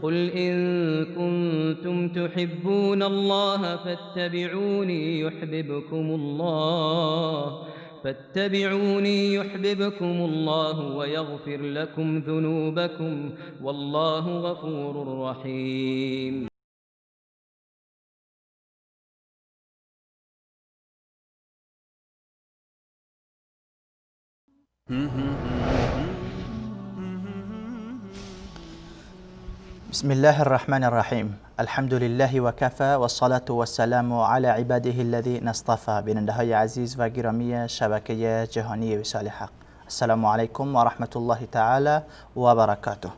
قل إن كنتم تحبون الله فاتبعوني يحببكم الله ويغفر لكم ذنوبكم والله غفور رحيم. بسم الله الرحمن الرحیم. الحمد لله وکفى والصلاة والسلام على عباده الذين اصطفى. بیننده های عزیز و گرامی شبکه جهانی وصال حق، السلام علیکم و رحمت الله تعالی و برکاته.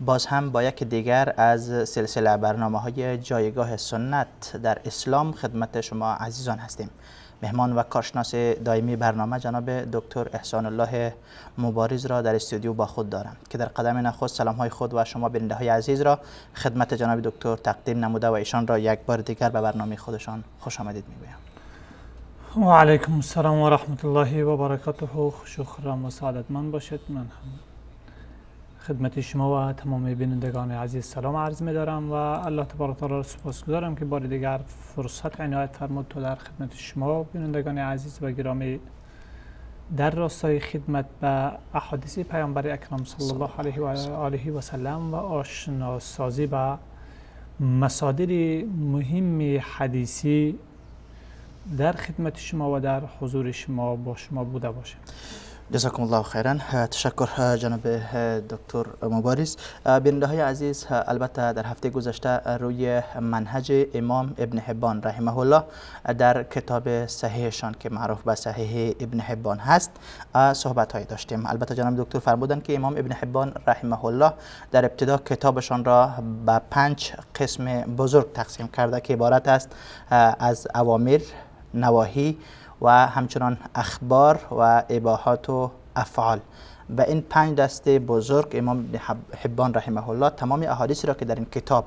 باز هم با یک دیگر از سلسله برنامه های جایگاه سنت در اسلام خدمت شما عزیزان هستیم. مهمان و کارشناس دائمی برنامه جناب دکتر احسان الله مبارز را در استودیو با خود دارم که در قدم نخست سلام های خود و شما بیننده های عزیز را خدمت جناب دکتر تقدیم نموده و ایشان را یک بار دیگر به برنامه خودشان خوش آمدید میگویم. و علیکم السلام و رحمت الله و برکاته. خوش و خرم و سعادتمند باشد. من هم خدمت شما و تمام بینندگان عزیز سلام عرض می‌دارم و الله تبارک و تعالی را سپاسگزارم که بار دیگر فرصت عنایت فرمود تا در خدمت شما بینندگان عزیز و گرامی در راستای خدمت به احادیث پیامبر اکرم صلی الله علیه و آله و سلم و آشناسازی به مصادر مهم حدیثی در خدمت شما و در حضور شما با شما بوده باشیم. جزاکم الله خیرا. تشکر جناب دکتر مبارز. بیننده های عزیز، البته در هفته گذشته روی منهج امام ابن حبان رحمه الله در کتاب صحیحشان که معروف به صحیح ابن حبان هست صحبت های داشتیم. البته جناب دکتر فرمودند که امام ابن حبان رحمه الله در ابتدا کتابشان را به 5 قسم بزرگ تقسیم کرده که عبارت است از اوامر، نواهی و همچنان اخبار و اباحات و افعال. و این 5 دسته بزرگ امام حبان رحمه الله تمام احادیث را که در این کتاب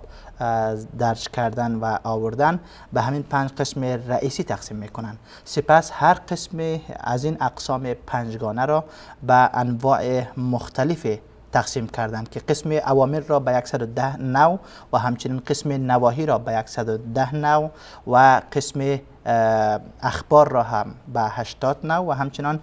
درج کردن و آوردن به همین 5 قسم رئیسی تقسیم میکنن. سپس هر قسم از این اقسام 5گانه را به انواع مختلف تقسیم کردند که قسم اوامر را به 110 نوع و همچنین قسم نواهی را به 110 نوع و قسم اخبار را هم به 80 نوع و همچنان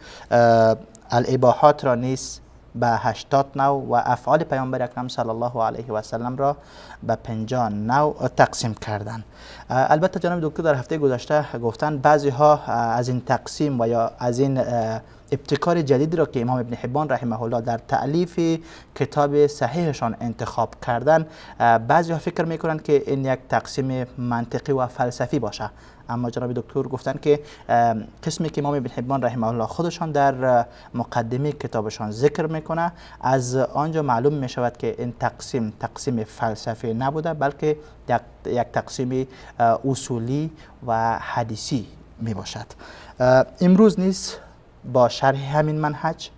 الاباحات را نیز به 80 نوع و افعال پیامبر اکرم صلی الله علیه و سلم را به 50 نوع تقسیم کردند. البته جناب دکتر در هفته گذشته گفتند بعضی ها از این تقسیم و یا از این ابتکار جدید را که امام ابن حبان رحمه الله در تألیف کتاب صحیحشان انتخاب کردن، بعضی ها فکر میکنند که این یک تقسیم منطقی و فلسفی باشه، اما جناب دکتر گفتند که قسمی که امام ابن حبان رحمه الله خودشان در مقدمه کتابشان ذکر میکنه از آنجا معلوم میشود که این تقسیم تقسیم فلسفی نبوده، بلکه یک تقسیم اصولی و حدیثی میباشد. امروز نیز با شرح همین منهج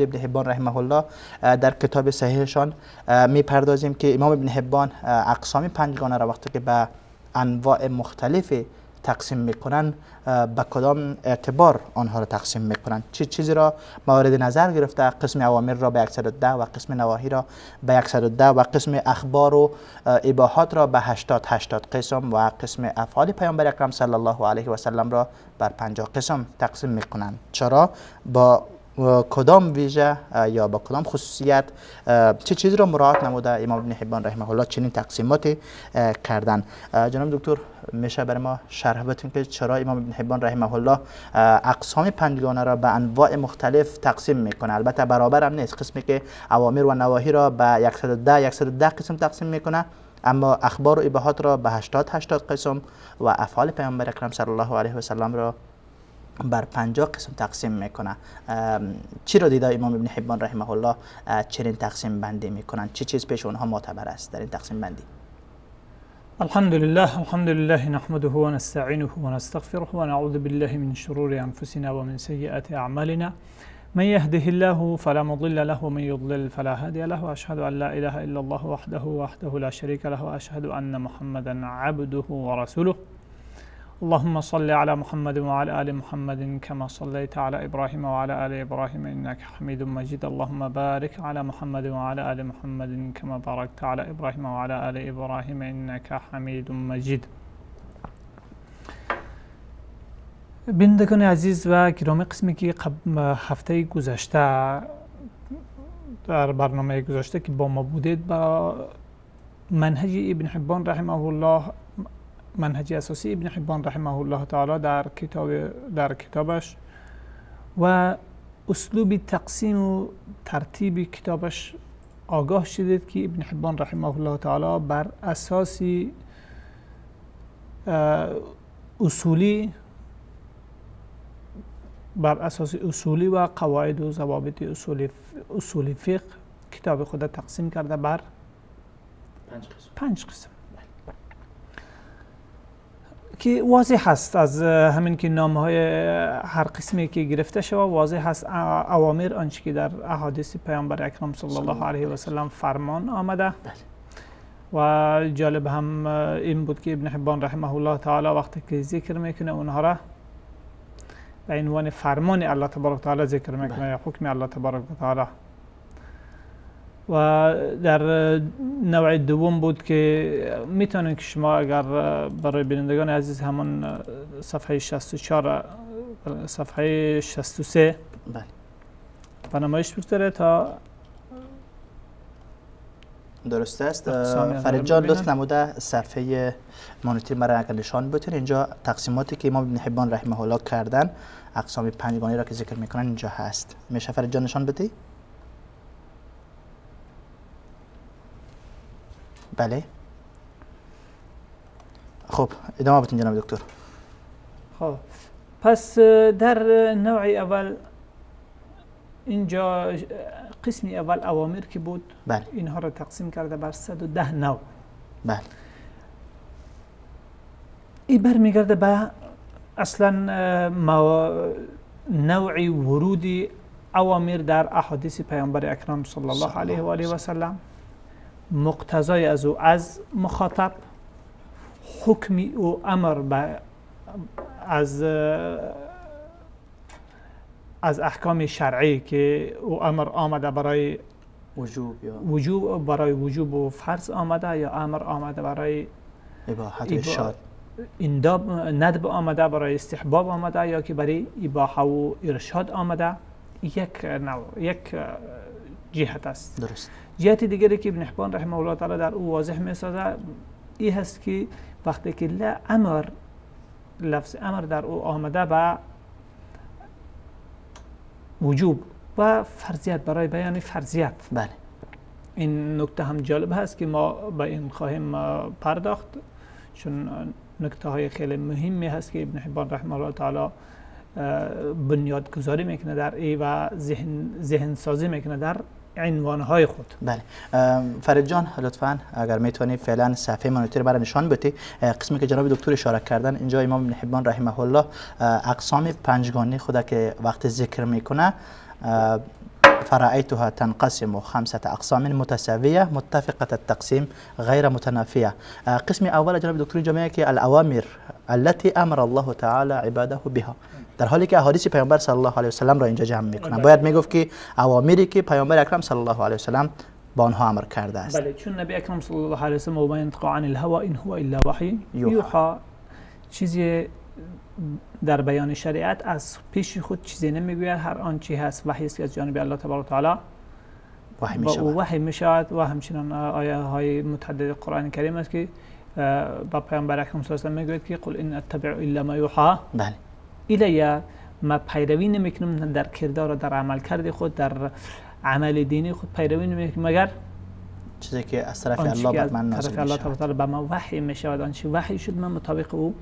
ابن حبان رحمه الله در کتاب صحیحشان میپردازیم که امام ابن حبان اقسام 5گانه را وقتی که به انواع مختلف تقسیم میکنن به کدام اعتبار آنها را تقسیم میکنن، چه چیزی را مورد نظر گرفته، قسم اوامر را به 110 و قسم نواهی را به 110 و قسم اخبار و اباحات را به 80 قسم و قسم افعال پیامبر اکرم صلی الله علیه و سلم را بر 50 قسم تقسیم میکنن. چرا، با کدام ویژه یا با کدام خصوصیت، چه چیزی را مراعات نموده امام ابن حبان رحمه الله چنین تقسیمات کردن؟ جناب دکتر میشه برای ما شرح بدین که چرا امام ابن حبان رحمه الله اقسام 5گانه را به انواع مختلف تقسیم میکنه؟ البته برابر هم نیست، قسمی که اوامر و نواهی را به 110 قسم تقسیم میکنه، اما اخبار و اباحات را به 80 قسم و افعال پیامبر اکرم صلی الله علیه و سلم را بر 50 قسم تقسیم میکنه. چی را دیده امام ابن حبان رحمه الله چنین تقسیم بندی میکنن؟ چه چیز پیش اونها معتبر است در این تقسیم بندی؟ الحمد لله، الحمد لله نحمده ونستعينه ونستغفره ونعوذ بالله من شرور أنفسنا ومن سيئات أعمالنا، من يهده الله فلا مضل له ومن يضلل فلا هادي له، وأشهد أن لا إله إلا الله وحده لا شريك له، وأشهد أن محمدا عبده ورسوله. اللهم صل على محمد وعلى آل محمد كما صليت على إبراهيم وعلى آل إبراهيم إنك حميد مجيد. اللهم بارك على محمد وعلى آل محمد كما باركت على إبراهيم وعلى آل إبراهيم إنك حمید مجید. بینندگان عزیز و گرامی، قسمی که هفته گذشته در برنامه گذشته که با ما بودید، با منهج ابن حبان رحمه الله، منهج اساسی ابن حبان رحمه الله تعالی در کتابش و اسلوب تقسیم و ترتیب کتابش آگاه شدید که ابن حبان رحمه الله تعالی بر اساس اصولی و قواعد و ضوابط اصول فقه کتاب خود تقسیم کرده بر پنج قسم که واضح هست. از همین که نام های هر قسمی که گرفته شود واضح هست. اوامر آنچه که در احادیث پیامبر اکرم صلی الله علیه و سلم فرمان آمده. و جالب هم این بود که ابن حبان رحمه الله تعالی وقتی که ذکر میکنه اونها را به عنوان فرمان الله تبارک و تعالی ذکر میکنه یا حکم الله تبارک و تعالی. و در نوع دوم بود که میتونید که شما اگر برای بینندگان عزیز همان صفحه 64 صفحه 63 بله به نمایش بگذاره تا درست است. فرید جان لطف نموده صفحه مانیتور مرا اگر نشان بتین، اینجا تقسیماتی که امام ابن حبان رحمه الله کردن، اقسام پنجگانه را که ذکر میکنن اینجا هست. میشه فرید جان نشان بدی؟ بله. خب ادامه بدین جناب دکتر. خب پس در نوع اول اینجا قسم اول اوامر که بود، بله، اینها را تقسیم کرده بر 110 نوع. بله. این برمیگرده به اصلا نوع ورود اوامر در احادیث پیامبر اکرم صلی الله علیه و آله و سلم، مقتضای از او از مخاطب، حکم او امر از احکام شرعی که او امر آمده برای وجوب یا وجوب، برای وجوب و فرض آمده، یا امر آمده برای اباحت و ارشاد، ندب آمده برای استحباب آمده، یا که برای اباحه و ارشاد آمده. یک نوع، یک جهت است. درست. جهت دیگری که ابن حبان رحمه الله تعالی در او واضح میسازه این هست که وقتی که لا امر، لفظ امر در او آمده به وجوب و فرضیت، برای بیان فرضیت. بله. این نکته هم جالب هست که ما به این خواهیم پرداخت، چون نکته های خیلی مهمی هست که ابن حبان رحمه الله تعالی بنیاد گذاری میکنه در ای و ذهن سازی میکنه در عنوانهای خود. بله. فرید جان لطفاً اگر میتونی فعلا صفحه مانیتور برای نشان بدی قسمی که جناب دکتر اشاره کردن. اینجا امام ابن حبان رحمه الله اقسام پنجگانه خود که وقت ذکر میکنه، فرأيتها تنقسم خمسة أقسام متساوية متفقة التقسيم غير متنافية. قسم اول جناب دکتر اینجا میگه که الاوامر التي امر الله تعالی عباده بها، در حالی که احادیث پیامبر صلی الله علیه و سلم را اینجا جمع میکنه. باید میگفت که اوامری که پیامبر اکرم صلی الله علیه و سلم با آنها امر کرده است. بله، چون نبی اکرم صلی الله علیه و سلم و ما ینطق عن الهوى ان هو الا وحی یوحى، چیزی در بیان شریعت از پیش خود چیزی نمیگوید، هر آنچه هست وحی است که از جانب الله تبارک و تعالی وحی میشود. وحی میشود. و همچنان آیه های متعدد قرآن کریم است که با پیامبر اکرم صلی الله علیه و سلم میگوید که قل ان اتبع الا ما یوحى بله الی، ما پیروی نمیکنم در کردار و در عمل کرد خود، در عمل دینی خود پیروی نمیکنم مگر چیزی که از طرف الله بر من نازل میشود، الله تعالی به ما وحی میشود، آنچه وحی شد من مطابق او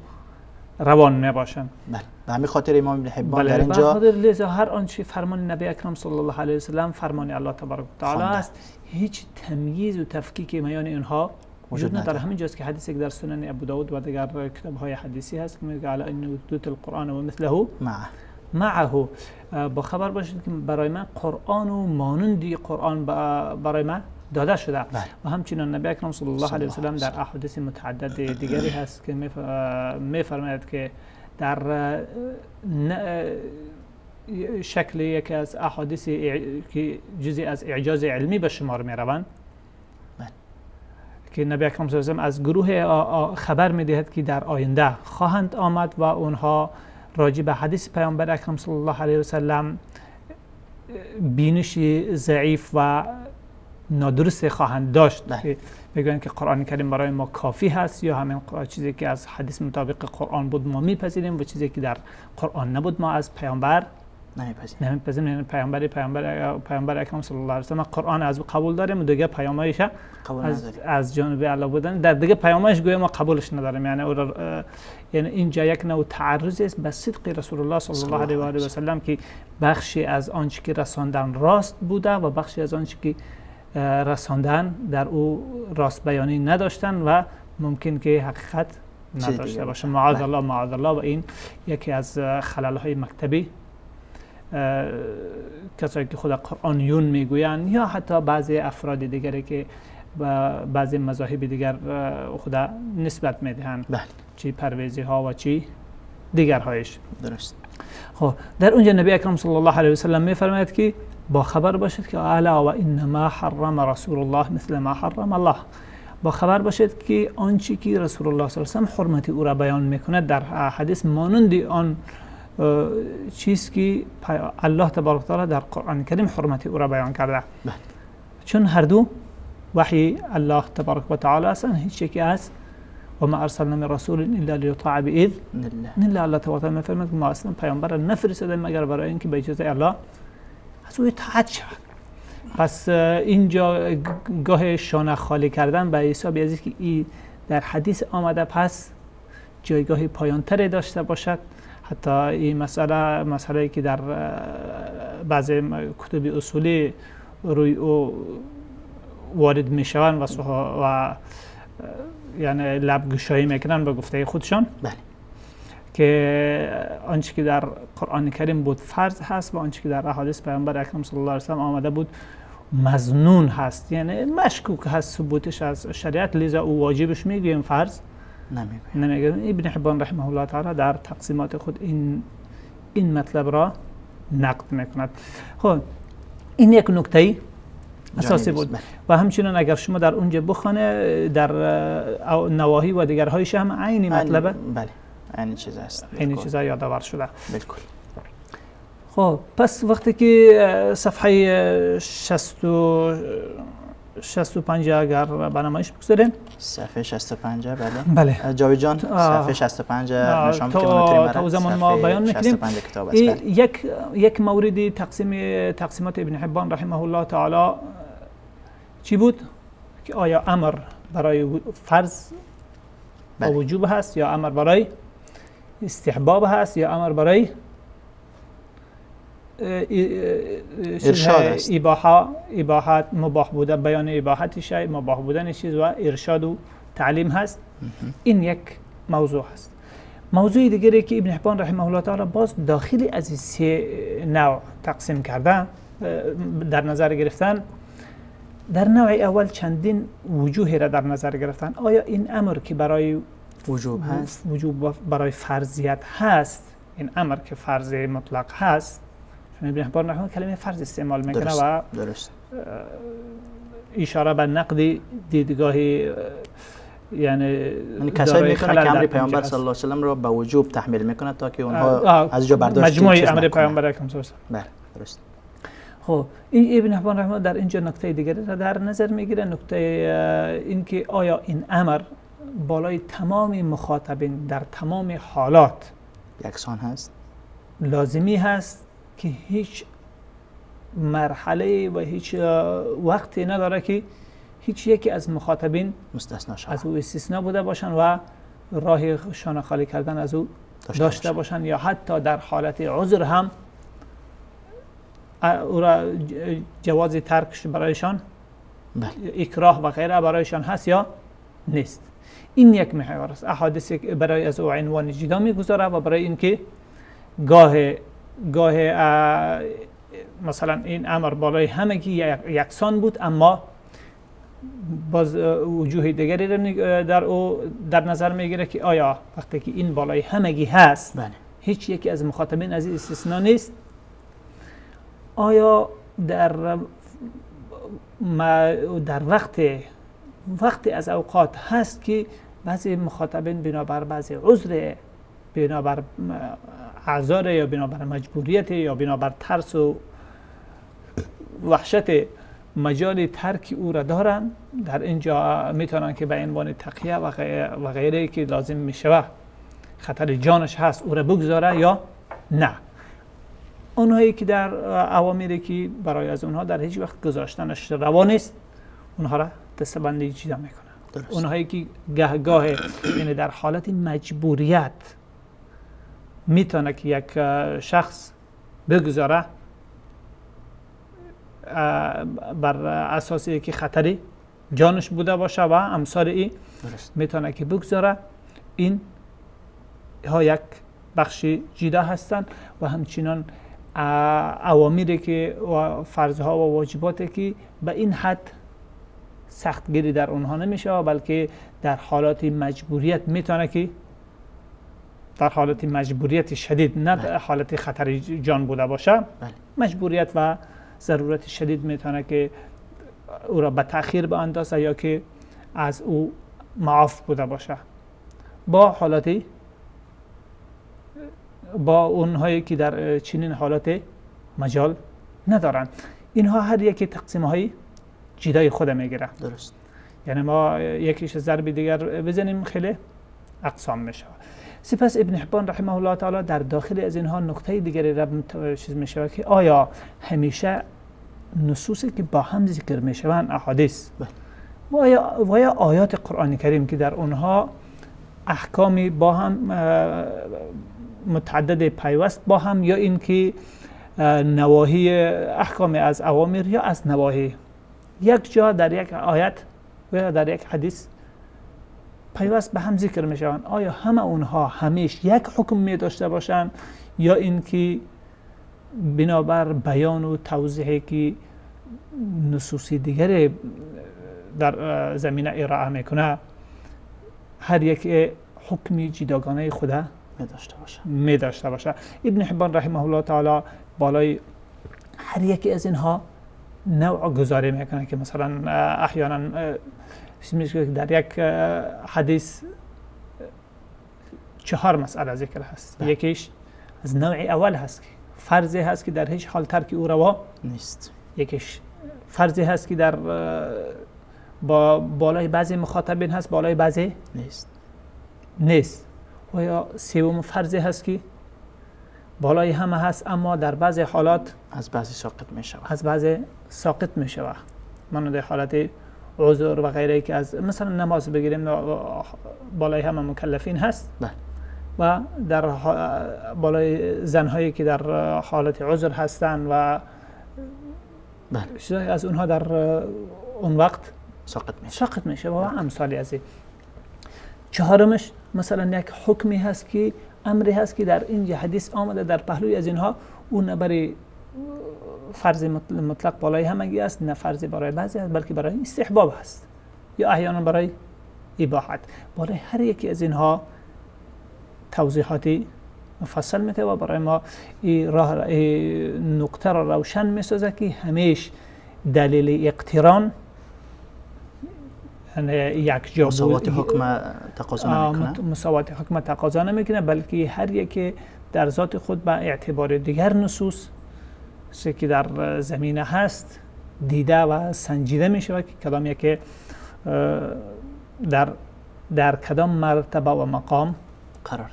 روان میباشم. بله، به همین خاطر امام ابن حبان در اینجا بله، لذا هر آنچه فرمان نبی اکرم صلی الله علیه و سلم فرمان الله تبارک و تعالی است، هیچ تمییز و تفکیک میان اینها وجود نداره. همین جاست که حدیثی که در سنن ابو داود و دیگر کتاب‌های حدیثی هست که میگه علی ان اوتیت القرآن و مثله معه، با خبر باشید که برای من قرآن و مانندی قرآن برای من داده شده. و همچنین نبی اکرم صلی الله علیه و سلم در احادیث متعدد دیگری هست که میفرماید که در شکل یکی از احادیث که جزئی از اعجاز علمی به شمار میروند که نبی اکرم صلی الله علیه و سلم از گروه خبر میدهد که در آینده خواهند آمد و اونها راجع به حدیث پیامبر اکرم صلی الله علیه و سلم بینش ضعیف و نادرست خواهند داشت. میگویند که قرآن کریم برای ما کافی هست، یا همین چیزی که از حدیث مطابق قرآن بود ما میپذیریم و چیزی که در قرآن نبود ما از پیامبر نمیپذیریم. یعنی پیامبر اکرم صلی الله علیه و سلم قرآن از او قبول داریم و دیگه پیامایش از جانب الله بودن در دیگه پیامایش گویا ما قبولش نداریم. یعنی اینجا یک نوع تعرض است به صدق رسول الله صلی الله علیه و آله و سلم که بخشی از آنچه که رساندن راست بوده و بخشی از آنچه که رساندن در او راست بیانی نداشتن و ممکن که حقیقت نداشته باشه. معاذ الله معاذ الله. و این یکی از خلل های مکتبی کسایی که خود قرآنیون میگویند یا حتی بعضی افراد دیگری که بعضی مذاهب دیگر خود نسبت میدهند، چی پرویزی ها و چی دیگرهایش. درست. خب در اونجا نبی اکرم صلی الله علیه و سلم میفرماید که با خبر باشید که الا و انما حرم رسول الله مثل ما حرم الله. با خبر باشید که آنچه که رسول الله صلی الله علیه و سلم حرمت او را بیان میکند در حدیث مانند آن چیز که الله تبارک تعالی در قرآن کریم حرمت او را بیان کرده. چون هر دو وحی الله تبارک و تعالی هستند، هیچ یکی از و ما ارسلنا من رسول الا لیطاع باذن الله. الله تبارک و تعالی میفرماید ما اصلا پیامبر نفرستادیم مگر برای اینکه به اجازه الله از او اطاعت شود. پس اینجا گاه شانه خالی کردن به حساب از که این در حدیث آمده پس جایگاه پایانتری داشته باشد. حتی این مسئله که در بعضی کتب اصولی روی او وارد میشوند و یعنی لب گشایی میکنن به گفته خودشان، بله، که آنچه که در قرآن کریم بود فرض هست و آنچه که در احادیث پیامبر اکرم صلی الله علیه و سلم آمده بود مظنون هست، یعنی مشکوک هست ثبوتش از شریعت، لذا او واجبش میگویم فرض نمیگویم. ابن حبان رحمه الله تعالی در تقسیمات خود این مطلب را نقد میکند. خب این یک نکته اساسی بود. و همچنین اگر شما در اونجا بخوانه در نواهی و دیگرهایش هم عین مطلب، بله، عین چیز است، عین چیزا یادآور شده. بالکل. خب پس وقتی که صفحه 65 اگر به نمایش بگذاریم، صفحه 65، بله بله جاوید جان، صفحه 65 نشان که تا زمان ما بیان میکنیم. یک مورد تقسیمات ابن حبان رحمه الله تعالی چی بود؟ که آیا امر برای فرض و وجوب هست یا امر برای استحباب هست یا امر برای ارشاد است، اباحت، مباح بودن، بیان اباحت شی، مباح بودن چیز و ارشاد و تعلیم هست. این یک موضوع هست. موضوع دیگری که ابن حبان رحمه الله تعالی باز داخلی از سه نوع تقسیم کرده در نظر گرفتن، در نوع اول چندین وجوه را در نظر گرفتن. آیا این امر که برای وجوب هست، وجوب برای فرضیت هست، این امر که فرض مطلق هست، چون ابن حبان رحمه کلمه فرض استعمال میکنه و درست اشاره به نقد دیدگاه، یعنی کسایی میکنه که امر پیامبر صلی الله علیه و سلم را به وجوب تحمیل میکنه تا که اونها از جا برداشت مجموعه امر پیامبر اکرم صلی الله علیه و سلم. بله درست. خب این ابن حبان رحمه در اینجا نکته دیگری را در نظر میگیره، نکته این که آیا این امر بالای تمام مخاطبین در تمام حالات یکسان هست، لازمی هست که هیچ مرحله و هیچ وقتی نداره که هیچ یکی از مخاطبین مستثنا شود، از او استثنا بوده باشن و راه شانه خالی کردن از او داشته باشن، یا حتی در حالت عذر هم او را جواز ترکش برایشان، بله، اکراه و غیره برایشان هست یا نیست. این یک محور است. احادیث برای از او عنوان جدا میگذاره و برای اینکه گاه مثلا این امر بالای همگی یکسان بود، اما باز وجوه دیگری در او در نظر میگیره که آیا وقتی که این بالای همگی هست، بله، هیچ یکی از مخاطبین از این استثناء نیست، آیا در وقتی از اوقات هست که بعضی مخاطبین بنابر بعضی عذر، بنابر اعذار یا بنابر مجبوریت یا بنابر ترس و وحشت مجال ترک او را دارن، در اینجا میتونن که به عنوان تقیه و غیره که لازم میشوه خطر جانش هست او را بگذاره یا نه. اونهایی که در اوامری که برای از اونها در هیچ وقت گذاشتنش روا نیست، اونها را دستبندی جدا میکنن. اونهایی که گهگاه یعنی در حالت مجبوریت میتونه که یک شخص بگذاره بر اساسی که خطری جانش بوده باشه و امثال ای میتونه که بگذاره، این ها یک بخش جدا هستند. و همچنان اوامری که و فرضها و واجباتی که به این حد سختگیری در اونها نمیشه، بلکه در حالات مجبوریت میتونه که در حالت مجبوریت شدید، نه در حالت خطر جان بوده باشه، مجبوریت و ضرورت شدید میتونه که او را به تأخیر باندازه یا که از او معاف بوده باشه. با حالتی با اونهایی که در چنین حالت مجال ندارن، اینها هر یکی تقسیم های جدای خود میگیره. درست. یعنی ما یکیش ضرب دیگر بزنیم خیلی اقسام میشه. سپس ابن حبان رحمه الله تعالی در داخل از اینها نکته دیگری را چیز میشه که آیا همیشه نصوصی که با هم ذکر میشوند احادیث و یا آیات قرآن کریم که در اونها احکامی با هم متعدد پیوست با هم، یا اینکه نواهی احکام از اوامر یا از نواهی یک جا در یک آیت و یا در یک حدیث پیوست به هم ذکر می شوند، آیا همه اونها همیش یک حکم می داشته باشند یا اینکه بنابر بیان و توضیحی که نصوص دیگر در زمینه ارائه میکنه هر یک حکمی جداگانه خود می داشته باشه. ابن حبان رحمه الله تعالی بالای هر یکی از اینها نوع گذاری میکنه که مثلا احیانا در یک حدیث 4 مسئله ذکر هست. یکیش از نوع اول هست که فرضی هست که در هیچ حال ترک او روا نیست. یکیش فرضی هست که در با بالای بعضی مخاطبین هست، بالای بعضی نیست. و یا سوم فرضی هست که بالای همه هست اما در بعضی حالات از بعضی ساقط می شود. از بعضی ساقط می شود. مانند حالت عذر و غیره که از مثلا نماز بگیریم بالای همه مکلفین هست. بله. و در بالای زنهایی که در حالت عذر هستند و بله. از اونها در اون وقت ساقط میشه و امثالی از این. چهارمش مثلا یک حکمی هست که امری هست که در اینجا حدیث آمده در پهلوی از اینها اون نه برای فرض مطلق بالای همگی است، نه فرض برای بعضی است، بلکه برای استحباب هست یا احیانا برای اباحت. برای هر یکی از اینها توضیحاتی مفصل میده و برای ما این راه نقطه را روشن میسازه که همیش دلیل اقتران یک جا مساوات حکم تقاضا نمیکنه، مساوات حکم تقاضا نمیکنه، بلکه هر یکی در ذات خود به اعتبار دیگر نصوص که در زمینه هست دیده و سنجیده میشه که کدام یکی در کدام مرتبه و مقام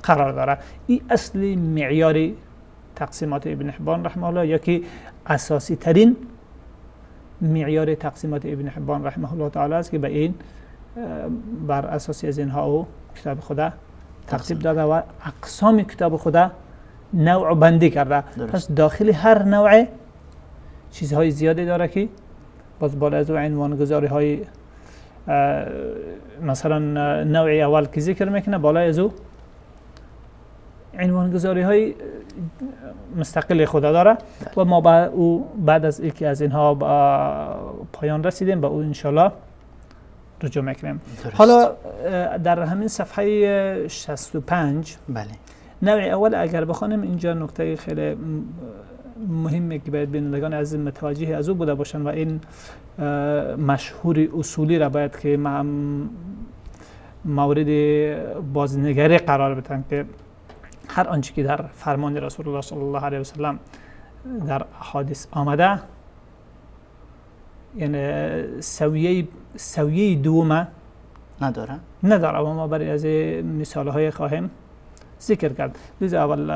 قرار داره. این اصل معیاری تقسیمات ابن حبان رحمه الله، یکی اساسی ترین معیار تقسیمات ابن حبان رحمه الله تعالی است که به این بر اساس از اینها او کتاب خدا ترتیب داده و اقسام کتاب خدا نوع بندی کرده. پس داخل هر نوع چیزهای زیادی داره که باز بالا از عنوان گذاری های مثلا نوع اول که ذکر میکنه بالای از او عنوان گذاری های مستقل خدا داره و ما با او بعد از یکی از اینها پایان رسیدیم، با او انشالله رجوع میکنیم. حالا در همین صفحه 65 بله نوع اول اگر بخوانیم، اینجا نکته خیلی مهمه که باید بینندگان عزیز متوجه از او بوده باشن و این مشهور اصولی را باید که مورد بازنگری قرار بدن که هر آنچه که در فرمان رسول الله صلی الله علیه و سلم در احادیث آمده، یعنی سویه دومه نداره و ما برای از مثال های خواهیم ذکر کرد. لذا اول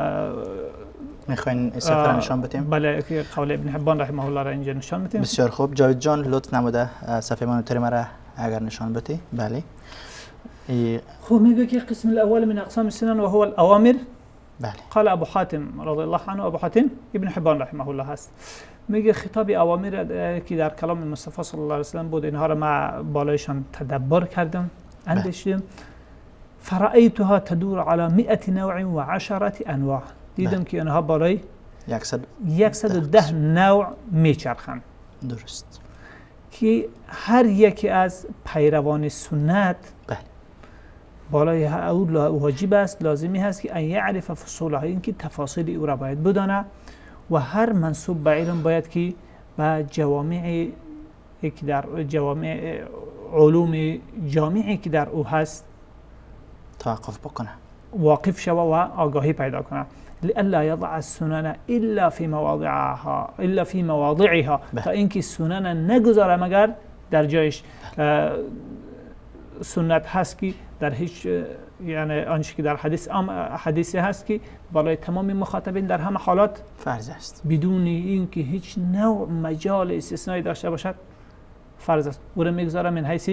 میخواین صفحه نشان بدیم؟ بله، قول ابن حبان رحمه الله را اینجا نشان بدیم. بسیار خوب. جاوید جان لطف نموده صفحه مانیتور مرا اگر نشان بدی. بله. خب میگه که قسم الاول من اقسام السنن وهو الاوامر. بله. قال ابو حاتم رضی الله عنه، ابو حاتم ابن حبان رحمه الله هست، میگه خطاب اوامر که در کلام مصطفی صلی الله علیه و سلم بود، اینها را ما بالایشان تدبر کردم، اندیشیدم. فرأيتها تدور على 100 نوع و10 انواع. دیدم که اینها بالای 110 نوع میچرخند. درست. که هر یکی از پیروان سنت بله بالای او واجب است، لازمی هست که ان یعرف فصولها، اینکه تفاصیل او را باید بدانه و هر منسوب به علم باید که به جوامع که در جوامع علوم جامعی که در او هست توقف بکنه، واقف شوه و آگاهی پیدا کنه. لئلا یضع السنن الا فی مواضعها، الا فی مواضعها، تا اینکه سنن نگذاره مگر در جایش. سنت هست که در هیچ، یعنی آنچه که در حدیث حدیثی هست که بالای تمام مخاطبین در همه حالات فرض است، بدون اینکه هیچ نوع مجال استثنایی داشته باشد فرض است. او را میگذاره من حیث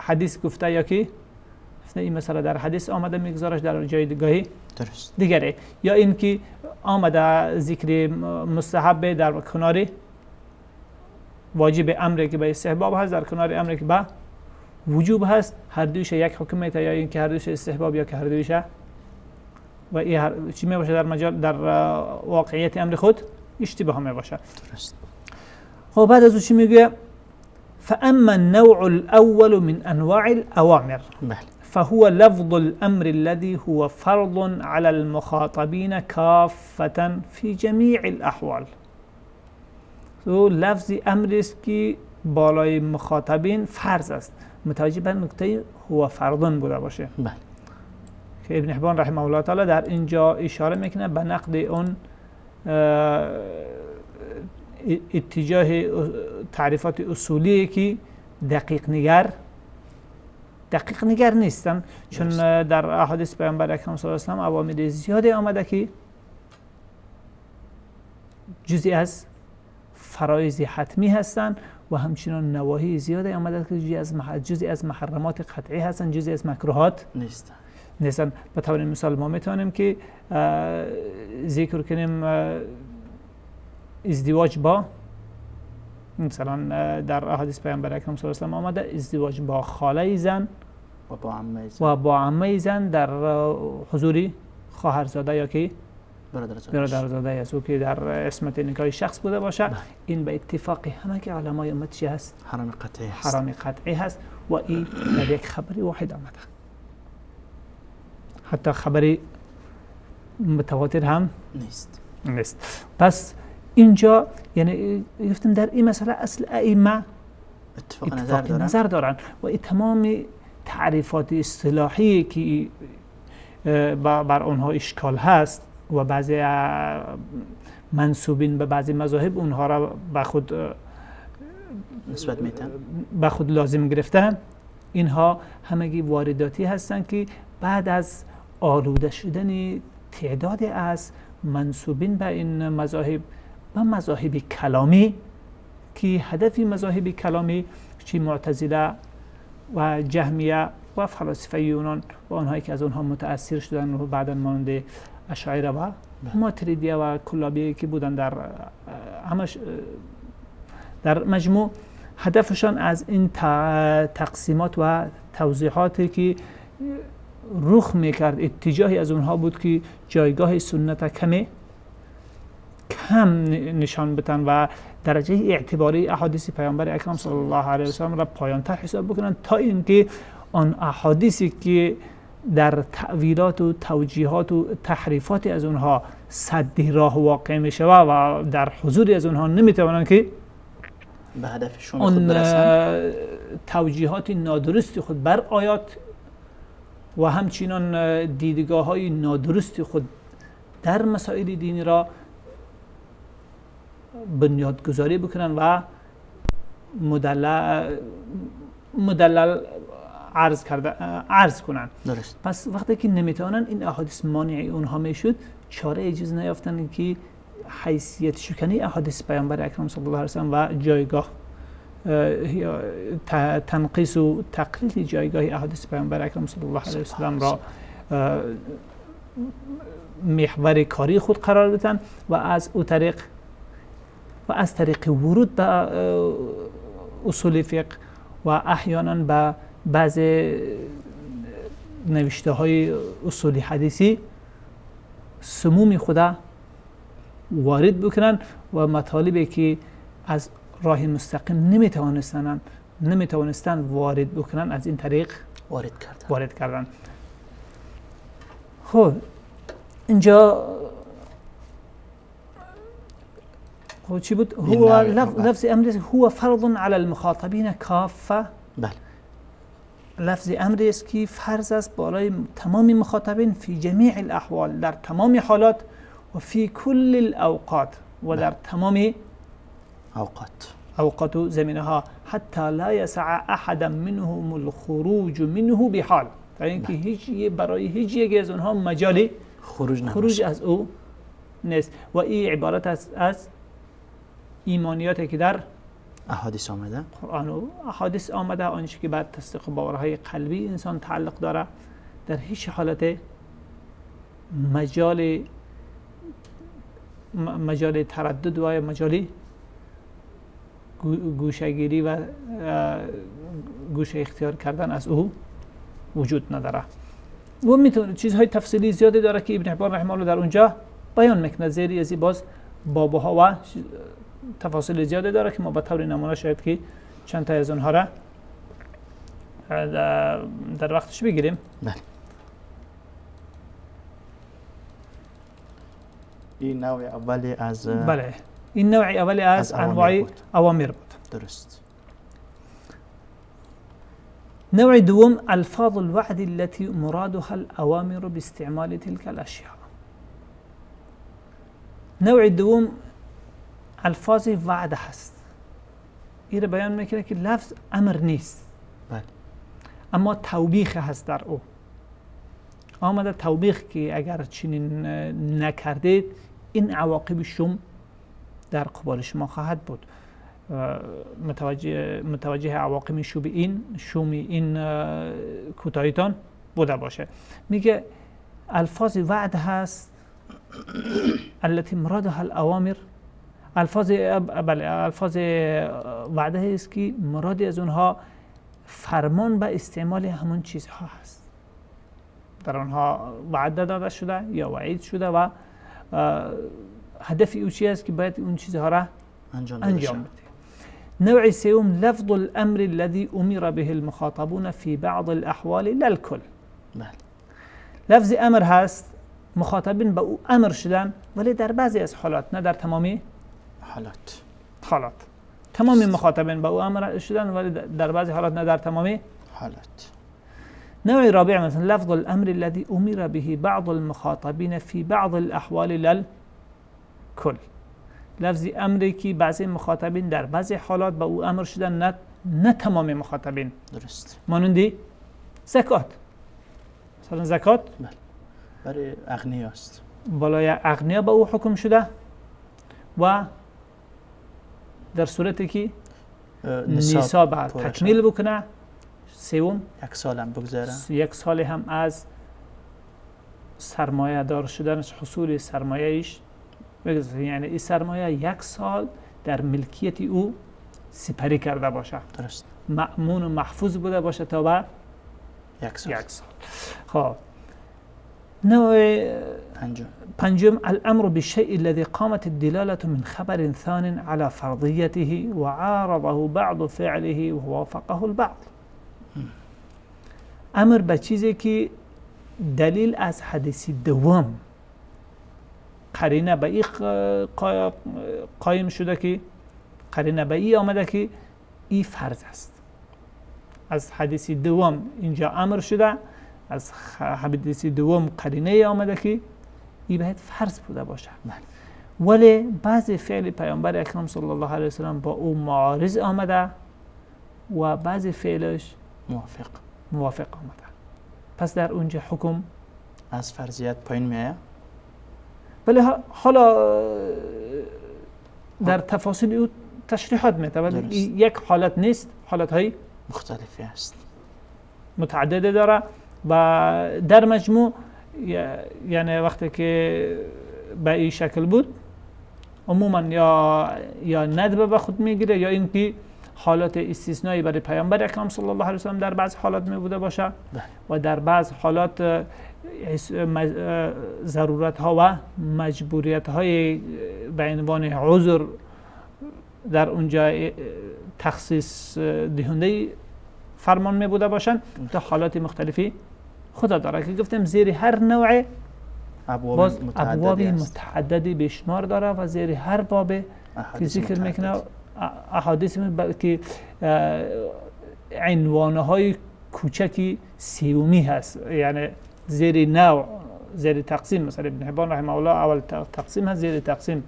حدیث گفته یا که این مسئله در حدیث آمده میگذارش در جای دیگری درست دیگره، یا اینکه آمده ذکر مستحب در کنار واجب امری که به استحباب هست، در کنار امری که به وجوب هست، هر دویش یک حکم میته، یا اینکه هر دویش استحباب یا که هر دویش و این هر چی میباشه در مجال در واقعیت امر خود اشتباه میباشه. درست. خب بعد از او چی میگه؟ فأما النوع الأول من أنواع الأوامر بله. فهو لفظ الأمر الذي هو فرض على المخاطبين كافة في جميع الأحوال. لفظ امر است که بالای مخاطبین فرض است، متوجه به نکته هو فرض بوده باشه. بله. که ابن حبان رحمه الله تعالی در اینجا اشاره میکنه به نقد اون اتجاه تعریفات اصولی که دقیق نگر نیستن، چون در احادیث پیامبر اکرم صلی الله علیه و سلم اوامر زیادی آمده که جزئی از فرایض حتمی هستند و همچنان نواهی زیادی آمده که جزئی از محرمات قطعی هستند، جزئی از مکروهات نیستن. به طور مثال ما میتونیم که ذکر کنیم ازدواج با، مثلا در احادیث پیامبر اکرم صلی الله علیه و سلم آمده ازدواج با خاله زن و با عمه زن در حضور خواهرزاده یا که برادرزاده از او که در عصمت نکاح شخص بوده باشه. این به اتفاق همه که علمای امت چی هست؟ حرام قطعی هست. حرام قطعی هست و این در یک خبری واحد آمده، حتی خبری متواتر هم نیست. پس اینجا یعنی گفتم در این مسئله اصل ائمه اتفاق نظر دارن و این تمام تعریفات اصطلاحی که بر آنها اشکال هست و بعضی منسوبین به بعضی مذاهب اونها را به خود نسبت میتن، به خود لازم گرفتن، اینها همگی وارداتی هستند که بعد از آلوده شدن تعداد از منسوبین به این مذاهب و مذاهب کلامی که هدف مذاهب کلامی چی معتزله و جهمیه و فلاسفه یونان و آنهایی که از آنها متأثر شدن و بعدا مانند اشاعره و ماتریدیه و کلابیه که بودن در همش در مجموع هدفشان از این تقسیمات و توضیحاتی که رخ میکرد اتجاهی از اونها بود که جایگاه سنت کمی کم نشان بدن و درجه اعتباری احادیث پیامبر اکرم صلی الله علیه و سلم را پایان‌تر حساب بکنن، تا اینکه آن احادیثی که در تأویلات و توجیهات و تحریفات از اونها سد راه واقع می شود و در حضور از اونها نمیتوانند که به هدفشون خود برسند، توجیهات نادرست خود بر آیات و همچنین دیدگاه های نادرست خود در مسائل دینی را بنیادگذاری بکنن و مدلل عرض کنن. درست. پس وقتی که نمیتونن این احادیث مانع اونها میشد، چاره چیز نیافتن که حیثیت شکنی احادیث پیامبر اکرم صلی الله علیه و سلم و جایگاه تنقیص و تقلیل جایگاه احادیث پیامبر اکرم صلی الله علیه و سلم را محور کاری خود قرار بدن و از او طریق و از طریق ورود به اصول فقه و احیانا به بعض نوشته های اصول حدیثی سموم خدا وارد بکنن و مطالبی که از راه مستقیم نمیتوانستن وارد بکنن از این طریق وارد کردن. خب اینجا خب چی بود؟ هو لفظ امر هو فرض علی المخاطبین کافه. بله. لفظ امر است که فرض است بالای تمام مخاطبین فی جمیع الاحوال، در تمام حالات، و فی کل الاوقات و در تمام اوقات و زمینه ها، حتی لا یسع احدا منهم الخروج منه بحال، تا اینکه هیچ برای هیچ یکی از اونها مجال خروج از او نیست. و این عبارت است از ایمانیاتی که در احادیث آمده، قرآن و احادیث آمده، آنچه که بعد تصدیق باورهای قلبی انسان تعلق داره، در هیچ حالت مجال تردد و مجال گوشه‌گیری و گوشه اختیار کردن از او وجود نداره. و میتونه چیزهای تفصیلی زیادی داره که ابن حبان رحمه الله در اونجا بیان میکنه، زیری از باز بابها و تفاصیل زیادی داره که ما به طور نمونه شاید که چند تا از اونها را در وقتش بگیریم. بله. این نوع اولی از بله، این نوع اولی از انواع اوامر بود. درست. نوع دوم الفاظ الوعد التي مرادها الأوامر باستعمال تلك الأشياء. نوع دوم الفاظ وعده هست. این بیان میکنه که لفظ امر نیست، بله، اما توبیخ هست در او آمده، توبیخ که اگر چنین نکردید این عواقب شوم در قبال شما خواهد بود. متوجه عواقب شوم این کوتاهیتان بوده باشه. میگه الفاظ وعد هست التي مرادها الاوامر، الفاظ وعده است که مراد از اونها فرمان به استعمال همون چیزها هست. در آنها وعده داده شده یا وعید شده و هدف او چی است که باید اون چیزها را انجام بده. نوع سوم لفظ الامر الذي امر به المخاطبون في بعض الاحوال لا الكل. بله. لفظ امر هست، مخاطبین به او امر شدن ولی در بعضی از حالات، نه در تمامی حالات. تمام مخاطبین به او امر شدن ولی در بعضی حالات، نه در تمامی حالات. نوع رابع مثلا لفظ الامر الذي امر به بعض المخاطبین في بعض الاحوال للكل. لفظ امری که بعضی مخاطبین در بعضی حالات به او امر شدن، نه تمام مخاطبین. درست. مانندی زکات. مثلا زکات بله برای اغنیا است، بالای اغنیا به او حکم شده و در صورتی که نصاب تکمیل بکنه، سوم یک سال هم بگذره، یک سال هم از سرمایه دار شدنش، حصول سرمایه ایش بگذره، یعنی این سرمایه یک سال در ملکیت او سپری کرده باشه، درست، مأمون و محفوظ بوده باشه تا به یک سال. خب نوع پنجم الامر بالشيء الذي قامت الدلالة من خبر ثان على فرضيته وعارضه بعض فعله ووافقه البعض. امر به چیزی که دلیل از حدیث دوم قرینه به این قایم شده که قرینه به این آمده که این فرض است. از حدیث دوم اینجا امر شده، از حدیث دوم قرینه آمده که این باید فرض بوده باشه. ولی بعضی فعل پیامبر اکرم صلی الله علیه وسلم با او معارض آمده و بعضی فعلش موافق آمده. پس در اونجا حکم از فرضیت پایین میاد. ولی حالا در تفاصیل او تشریحات میده، ولی یک حالت نیست، حالت های مختلفی است، متعدده داره و در مجموع یعنی وقتی که به این شکل بود عموما یا ندبه به خود میگیره یا اینکه حالات استثنایی برای پیامبر اکرم صلی الله علیه و سلم در بعض حالات می بوده باشه و در بعض حالات ضرورت ها و مجبوریت های به عنوان عذر در اونجا تخصیص دهنده فرمان می بوده باشن تا حالات مختلفی خدا داره که گفتیم زیر هر نوع ابواب متعددی بیشمار داره و زیر هر باب که ذکر میکنه احادیث که عنوانهای کوچکی سیومی هست، یعنی زیر نوع زیر تقسیم. مثلا ابن حبان رحمه الله اول تقسیم هست، زیر تقسیم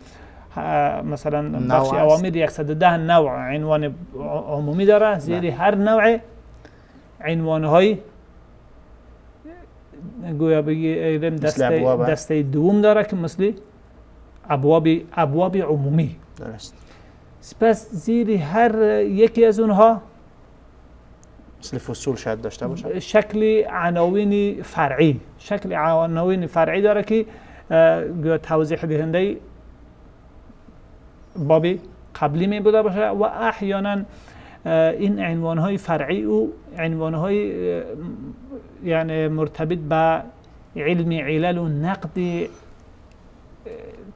مثلا بخش اوامر 110 نوع عنوان عمومی داره، زیر هر نوع عنوانهای گویا بگیریم دسته دوم داره که مثل ابواب عمومی. درست. سپس زیر هر یکی از اونها مثل فصول شاید داشته باشه، شکل عناوین فرعی، شکل عناوین فرعی داره که گویا توضیح دهنده باب قبلی می بوده باشه و احیانا این عنوانهای فرعی و عنوانهای یعنی مرتبط به علم علل و نقد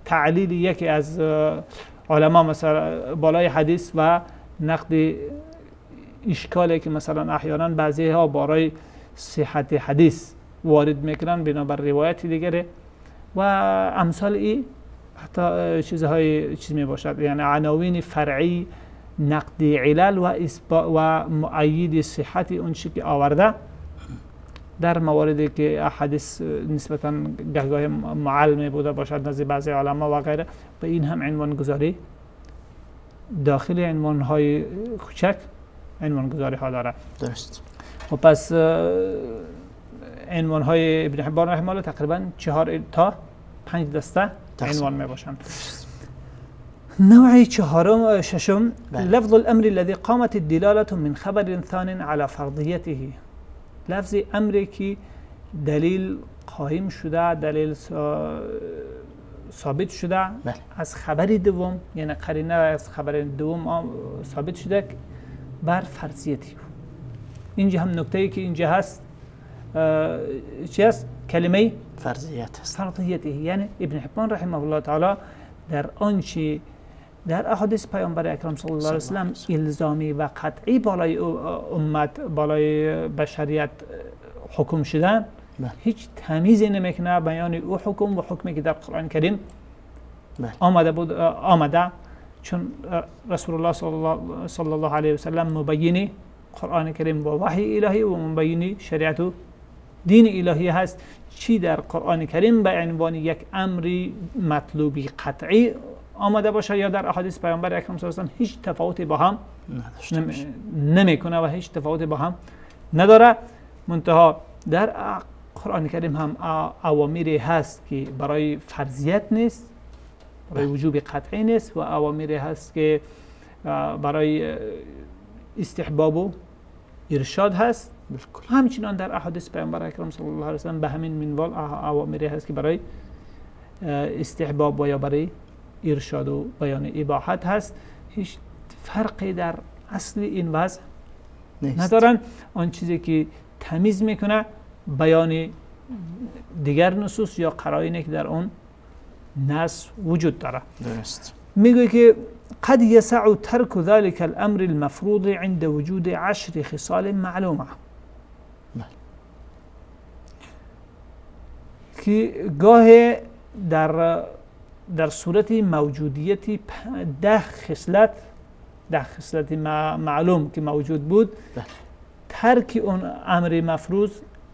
تعلیل یکی از علما مثلا بالای حدیث و نقد اشکالی که مثلا احیانا بعضی ها برای صحت حدیث وارد میکنن بنابر روایت دیگره و امثال ای حتی چیزهای چیز می باشد، یعنی عناوین فرعی نقد علل و مؤید صحت اون چی که آورده در مواردی که احادیث نسبتا گهگاه معلم بوده باشد نزد بعضی علما و غیره، به این هم عنوان گذاری داخل عنوان های کوچک عنوان گذاری ها داره. درست. و پس عنوان های ابن حبان رحمه الله تقریبا 4 تا 5 دسته عنوان می باشند. نوع ششم لفظ الامر الذي قامت الدلالة من خبر ثان على فرضيته. لفظ امری که دلیل قائم شده، دلیل ثابت شده از خبر دوم، یعنی قرینه از خبر دوم ثابت شده بر فرضیتی. اینجا هم نکته ای که اینجا هست چی هست؟ کلمه فرضیت هست، فرضیته. یعنی ابن حبان رحمه الله تعالی در آنچه در احادیث پیامبر اکرم صلی الله علیه و سلم الزامی و قطعی بالای امت، بالای بشریت حکم شدن، هیچ تمیزی نمیکنه بیان او حکم و حکمی که در قرآن کریم آمده بود آمده، چون رسول الله صلی الله علیه و سلم مبین قرآن کریم و وحی الهی و مبین شریعت و دین الهی هست. چی در قرآن کریم به عنوان یک امری مطلوبی قطعی آمده باشه یا در احادیث پیامبر اکرم صلی الله علیه و سلم هیچ تفاوتی با هم نمیکنه و هیچ تفاوتی با هم نداره. منتها در قرآن کریم هم اوامری هست که برای فرضیت نیست، برای وجوب قطعی نیست، و اوامری هست که برای استحباب و ارشاد هست. همچنان در احادیث پیامبر اکرم صلی الله علیه و سلم به همین منوال اوامری هست که برای استحباب و یا برای ارشاد و بیان اباحت هست. هیچ فرقی در اصل این وضع ندارن. آن چیزی که تمیز میکنه بیان دیگر نصوص یا قرائنی که در اون نص وجود داره. درست. میگه که قد يسع ترك ذلك الأمر المفروض عند وجود 10 خصال معلومة. که گاه در صورت موجودیت 10 خصلت، 10 خصلت معلوم که موجود بود، ترک اون امر مفروض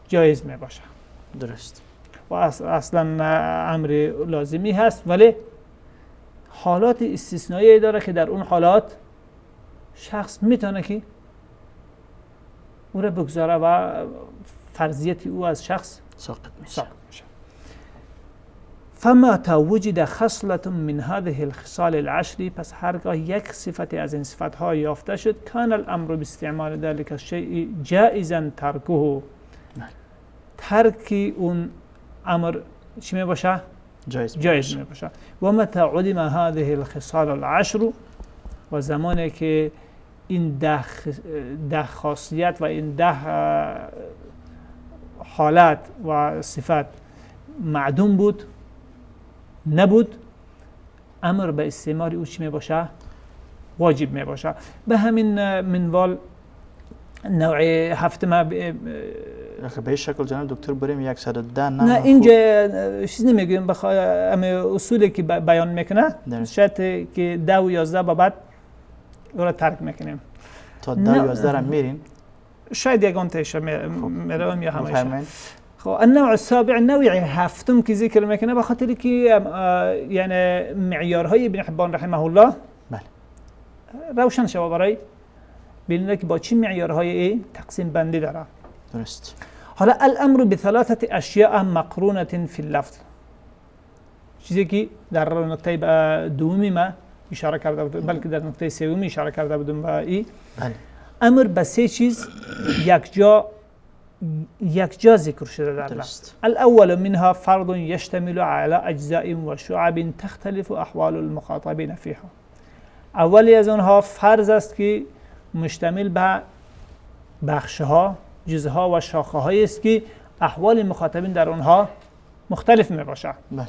جایز می باشه. درست. و اصلا امر لازمی هست، ولی حالات استثنایی داره که در اون حالات شخص میتونه که او را بگذاره و فرضیت او از شخص ساقط میشه. فمتى وجد خصلة من هذه الخصال العشر، پس هرگاه یک صفت از این صفتها یافته شد، کان الامر باستعمال ذلك الشیء جائزا ترکه. ترک اون امر چی می باشه؟ جایز می باشه. و متى عدم هذه الخصال العشر، و زمانی که این 10 خاصیت و این 10 حالت و صفت معدوم بود، نبود، امر به استعمال او چی می باشه؟ واجب می باشه. به همین منوال نوع هفتم به شکل جناب دکتر بریم 110. نه اینجا چیز نمیگیم، اصولی که بیان میکنه شاید که 10 و 11 با بعد او را ترک میکنیم تا 10 و 11 را میرین، شاید یگان تایش میروم یا همه. خب النوع السابع، نوع هفتم که ذکر میکنه به خاطر که یعنی معیارهای ابن حبان رحمه الله بله روشن شوه برای ببینید که با چی معیارهای ای تقسیم بندی داره. درست. حالا الامر بثلاثه اشیاء مقرونه فی اللفظ، چیزی که در نقطه دومی ما اشاره کرده بودم، بلکه در نقطه سومی اشاره کرده بودم با ای. بله. امر به سه چیز یک جا ذکر شده در لفظ. الاول منها فرض يشتمل على اجزاء وشعب تختلف احوال المخاطبین فيها. اولی از آنها فرض است که مشتمل به بخشها، جزها و شاخه هایی است که احوال مخاطبین در آنها مختلف می باشه. بله.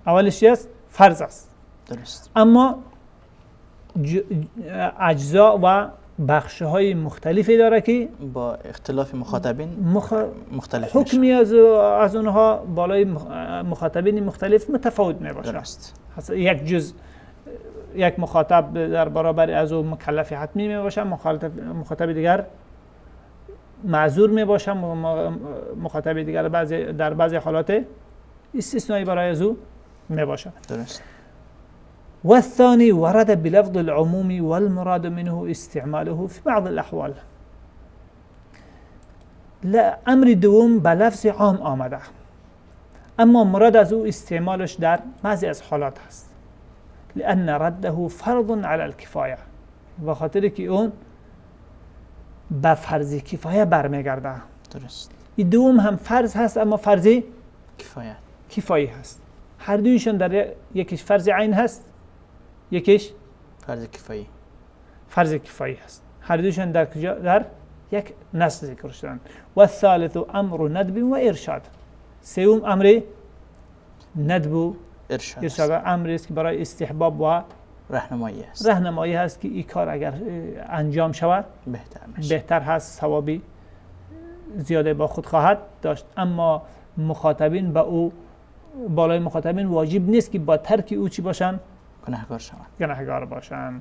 اولش است؟ فرض است. درست. اما اجزا و بخش های مختلفی داره که با اختلاف مخاطبین مختلف حکمی از آنها بالای مخاطبین مختلف متفاوت می باشه. درست. یک جز یک مخاطب در برابر از او مکلف حتمی می باشه، مخاطب دیگر معذور می باشه، مخاطب دیگر در بعضی حالات استثنایی برای از او می باشه. درست. والثاني ورد بلفظ العموم والمراد منه استعماله في بعض الأحوال. لا امر دوم به لفظ عام آمده، اما مراد از او استعمالش در بعضی از حالات هست. لأن رده فرض على الكفاية، و خاطر که اون به فرض کفایه برمیگرده. درست. این دوم هم فرض هست، اما فرض کفایه هست. هر دویشون در یکیش فرض عین هست، یکیش فرض کفایی. فرض کفایی هست. هر دویشون در کجا؟ در یک نص ذکر شدن. و الثالث امر ندب و ارشاد. سوم امر ندب و ارشاد، امری است که برای استحباب و راهنمایی است. راهنمایی هست که این کار اگر انجام شود بهتر هست، ثوابی زیاده با خود خواهد داشت. اما مخاطبین به او، بالای مخاطبین واجب نیست که با ترک او چی باشن؟ گناهکار شوند. گناهکار باشن.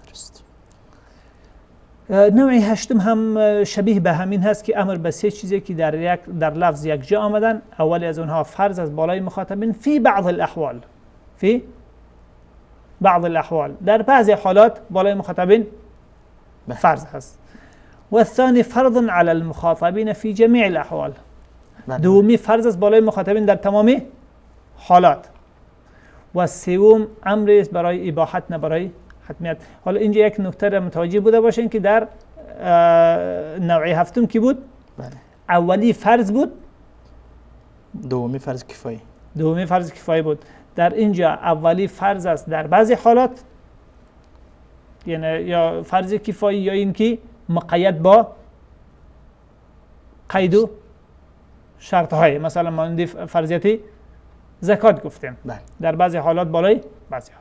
درست. نوع هشتم هم شبیه به همین هست که امر به سه چیزی که در لفظ یک جا آمدن. اولی از اونها فرض از بالای مخاطبین فی بعض الاحوال، فی بعض الاحوال، در بعضی حالات بالای مخاطبین فرض هست. والثاني فرض على المخاطبین فی جمیع الاحوال. دومی فرض است بالای مخاطبین در تمام حالات. و سوم امر است برای اباحت نه برای حتمیت. حالا اینجا یک نکته را متوجه بوده باشین که در نوع هفتم کی بود؟ بله. اولی فرض بود، دومی فرض کفایی. دومی فرض کفایی بود. در اینجا اولی فرض است در بعضی حالات، یعنی یا فرض کفایی یا اینکه مقید با قید و شرط های، مثلا مانند فرضیت زکات گفتیم بله. در بعضی حالات بالای بعضی ها.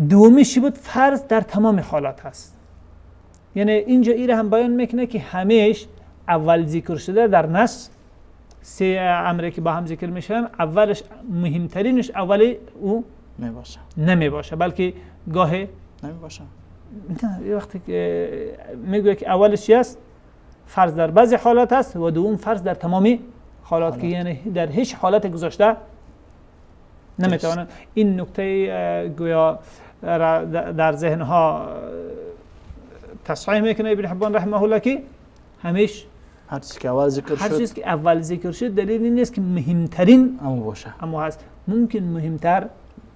دومیش بود فرض در تمام حالات هست، یعنی اینجا ایره هم بیان میکنه که همیش اول ذکر شده در نص، سه امری که با هم ذکر میشن اولش مهمترینش اولی او نمیباشه، نمیباشه، بلکه گاه نمیباشه. نه وقتی که میگوید که اولش چی است؟ فرض در بعضی حالات هست و دوم فرض در تمامی حالات، که یعنی در هیچ حالت گذاشته نمیتوانند. این نکته گویا در ذهن ها تصحیح میکنه ابن حبان رحمه الله که همیش هر چیزی که اول ذکر شد، هر چیزی که اول ذکر شد دلیل این نیست که مهمترین امو باشه، امو هست، ممکن مهمتر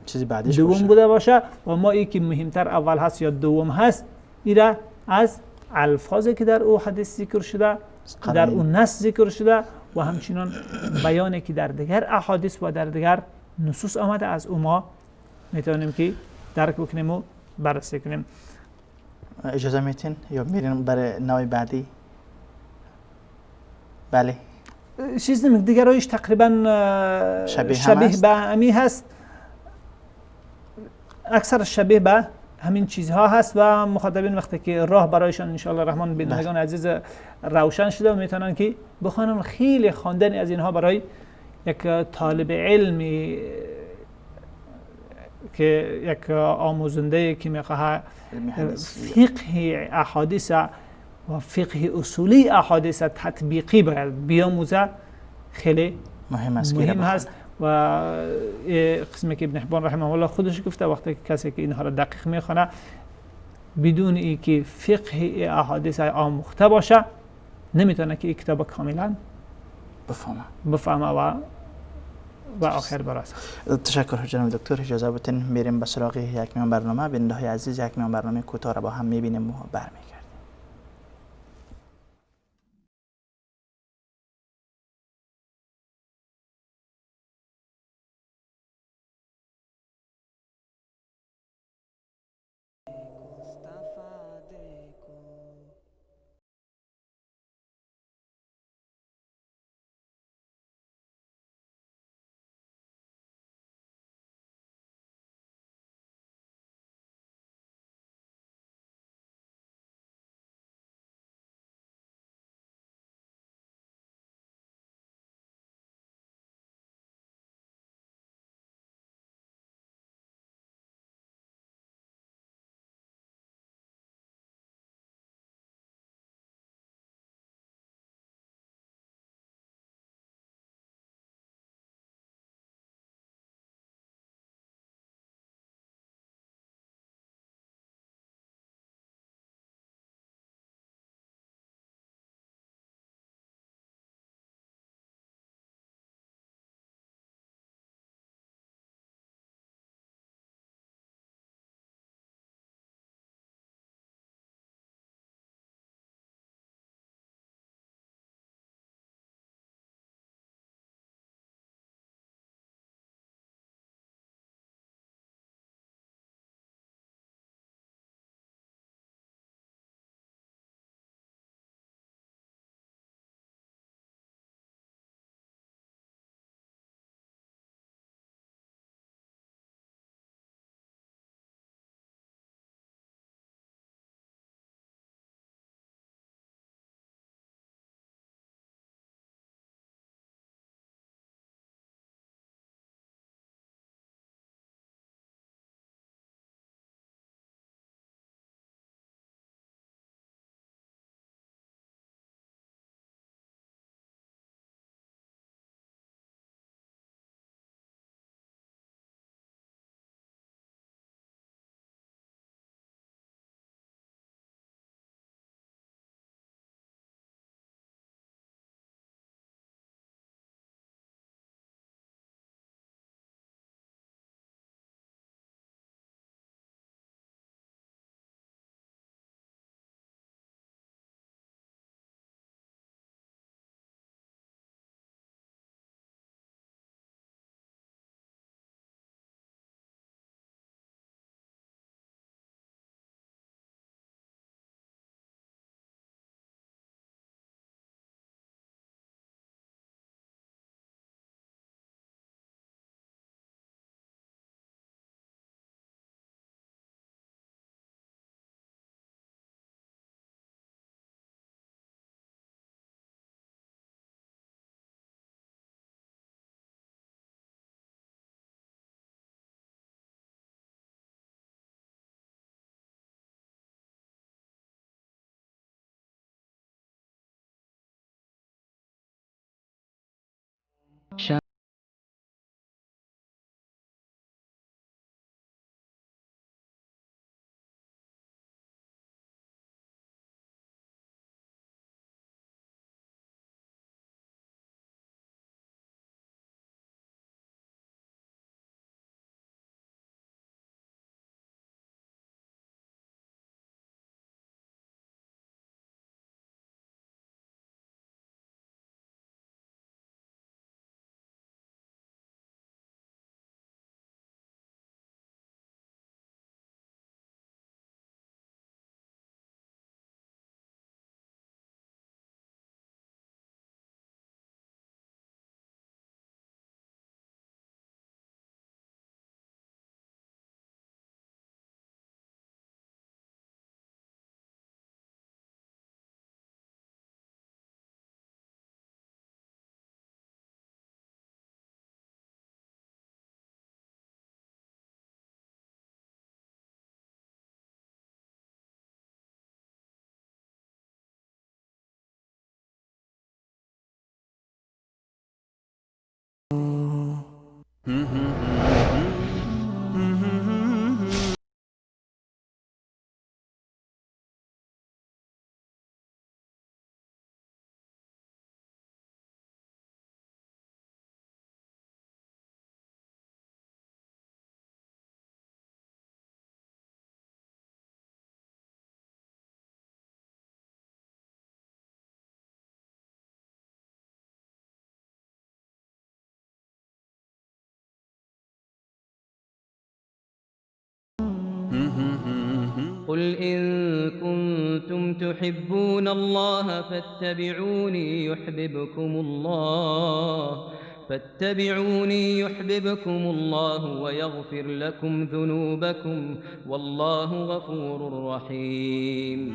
چیزی بعدش دوم باشه. بوده باشه و ما ای که مهمتر اول هست یا دوم هست ایره از الفاظی که در او حدیث ذکر شده، در او نص ذکر شده و همچنان بیانی که در دیگر احادیث و در دیگر نصوص آمده از او ما میتونیم که درک بکنیم و بررسی کنیم. اجازه میتین یا میریم برای نوع بعدی؟ بله چیز نمیگه دیگرایش تقریبا شبیه به همی هست، اکثر شبیه به همین چیزها هست و مخاطبین وقتی که راه برایشان انشاءالله رحمان بینندگان عزیز روشن شده و میتونن که بخوانن. خیلی خواندن از اینها برای یک طالب علمی که یک آموزنده که میخواه فقه احادیث و فقه اصولی احادیث تطبیقی باید بیاموزه خیلی مهم است، مهم هست. و قسمی که ابن حبان رحمه الله خودش گفته وقتی کسی که اینها را دقیق میخونه بدون اینکه فقه احادیث آموخته باشه نمیتونه که این کتاب کاملا بفهمه و آخر برسه. تشکر جناب دکتر. اجازه بتین میریم به سراغ یک میان برنامه. بیننده‌های عزیز یک میان برنامه کوتاه را با هم میبینیم و برمیگردیم. قل إن كنتم تحبون الله فاتبعوني يحببكم الله ويغفر لكم ذنوبكم والله غفور رحيم.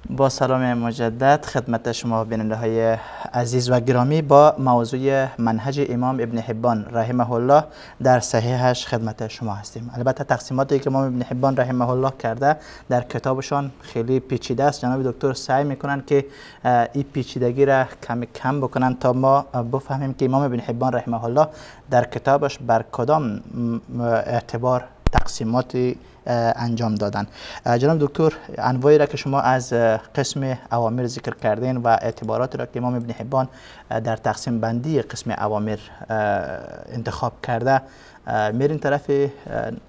با سلام مجدد خدمت شما بیننده های عزیز و گرامی با موضوع منهج امام ابن حبان رحمه الله در صحیحش خدمت شما هستیم. البته تقسیماتی که امام ابن حبان رحمه الله کرده در کتابشان خیلی پیچیده است. جناب دکتر سعی میکنن که این پیچیدگی را کم کم بکنن تا ما بفهمیم که امام ابن حبان رحمه الله در کتابش بر کدام اعتبار تقسیمات انجام دادن. جناب دکتر، انواعی را که شما از قسم اوامر ذکر کردین و اعتبارات را که امام ابن حبان در تقسیم بندی قسم اوامر انتخاب کرده، میرین طرف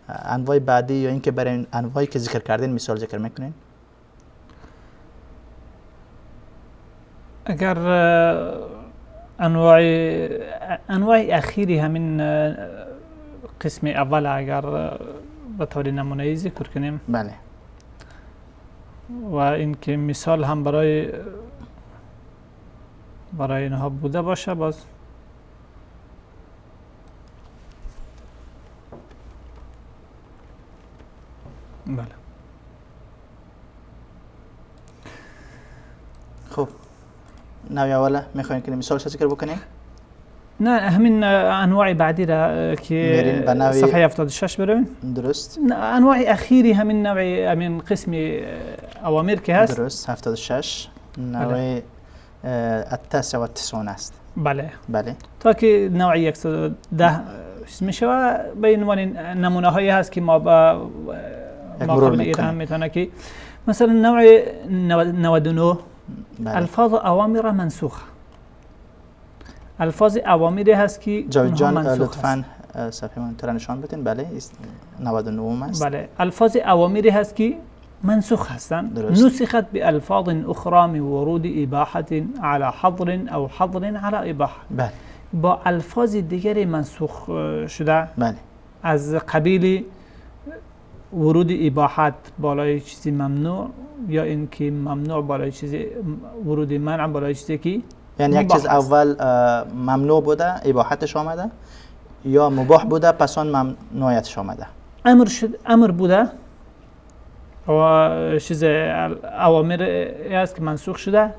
انواع بعدی یا اینکه برای انواعی که ذکر کردین مثال ذکر میکنین؟ اگر انواع اخیری همین قسم اول اگر به طور نمونه‌ای ذکر کنیم، بله، و اینکه مثال هم برای اینها بوده باشه، باز بله. خب نوع اوله میخواین که مثال ذکر بکنیم؟ نه، همین انواع بعدی را که صفحه 76 بریم. درست. انواع اخیری همین نوع، همین قسم اوامر که هست. درست، 76 نوع التاسع و التسعون است. بله بله، تا که نوع 110 میشه به عنوان نمونه هایی هست که ما با قبل ایران میتونه که مثلا نوع 99 بله. الفاظ اوامر منسوخه، الفاظ اوامری هست که جاوید جان لطفاً صفحه مانیتور نشان بدین. بله، 99 است. بله، الفاظ اوامری هست که منسوخ هستند. نسخت بالفاظ اخرى من ورود اباحه على حظر او حظر على اباحه. بله، با الفاظ دیگری منسوخ شده. بله، از قبیل ورود اباحت بالای چیزی ممنوع یا اینکه ممنوع بالای چیزی، ورود منع بالای چیزی که یعنی یک چیز اول ممنوع بوده اباحتش آمده، یا مباح بوده پس آن ممنوعیتش آمده. امر شد، امر بوده و چیز اوامر است که منسوخ شده.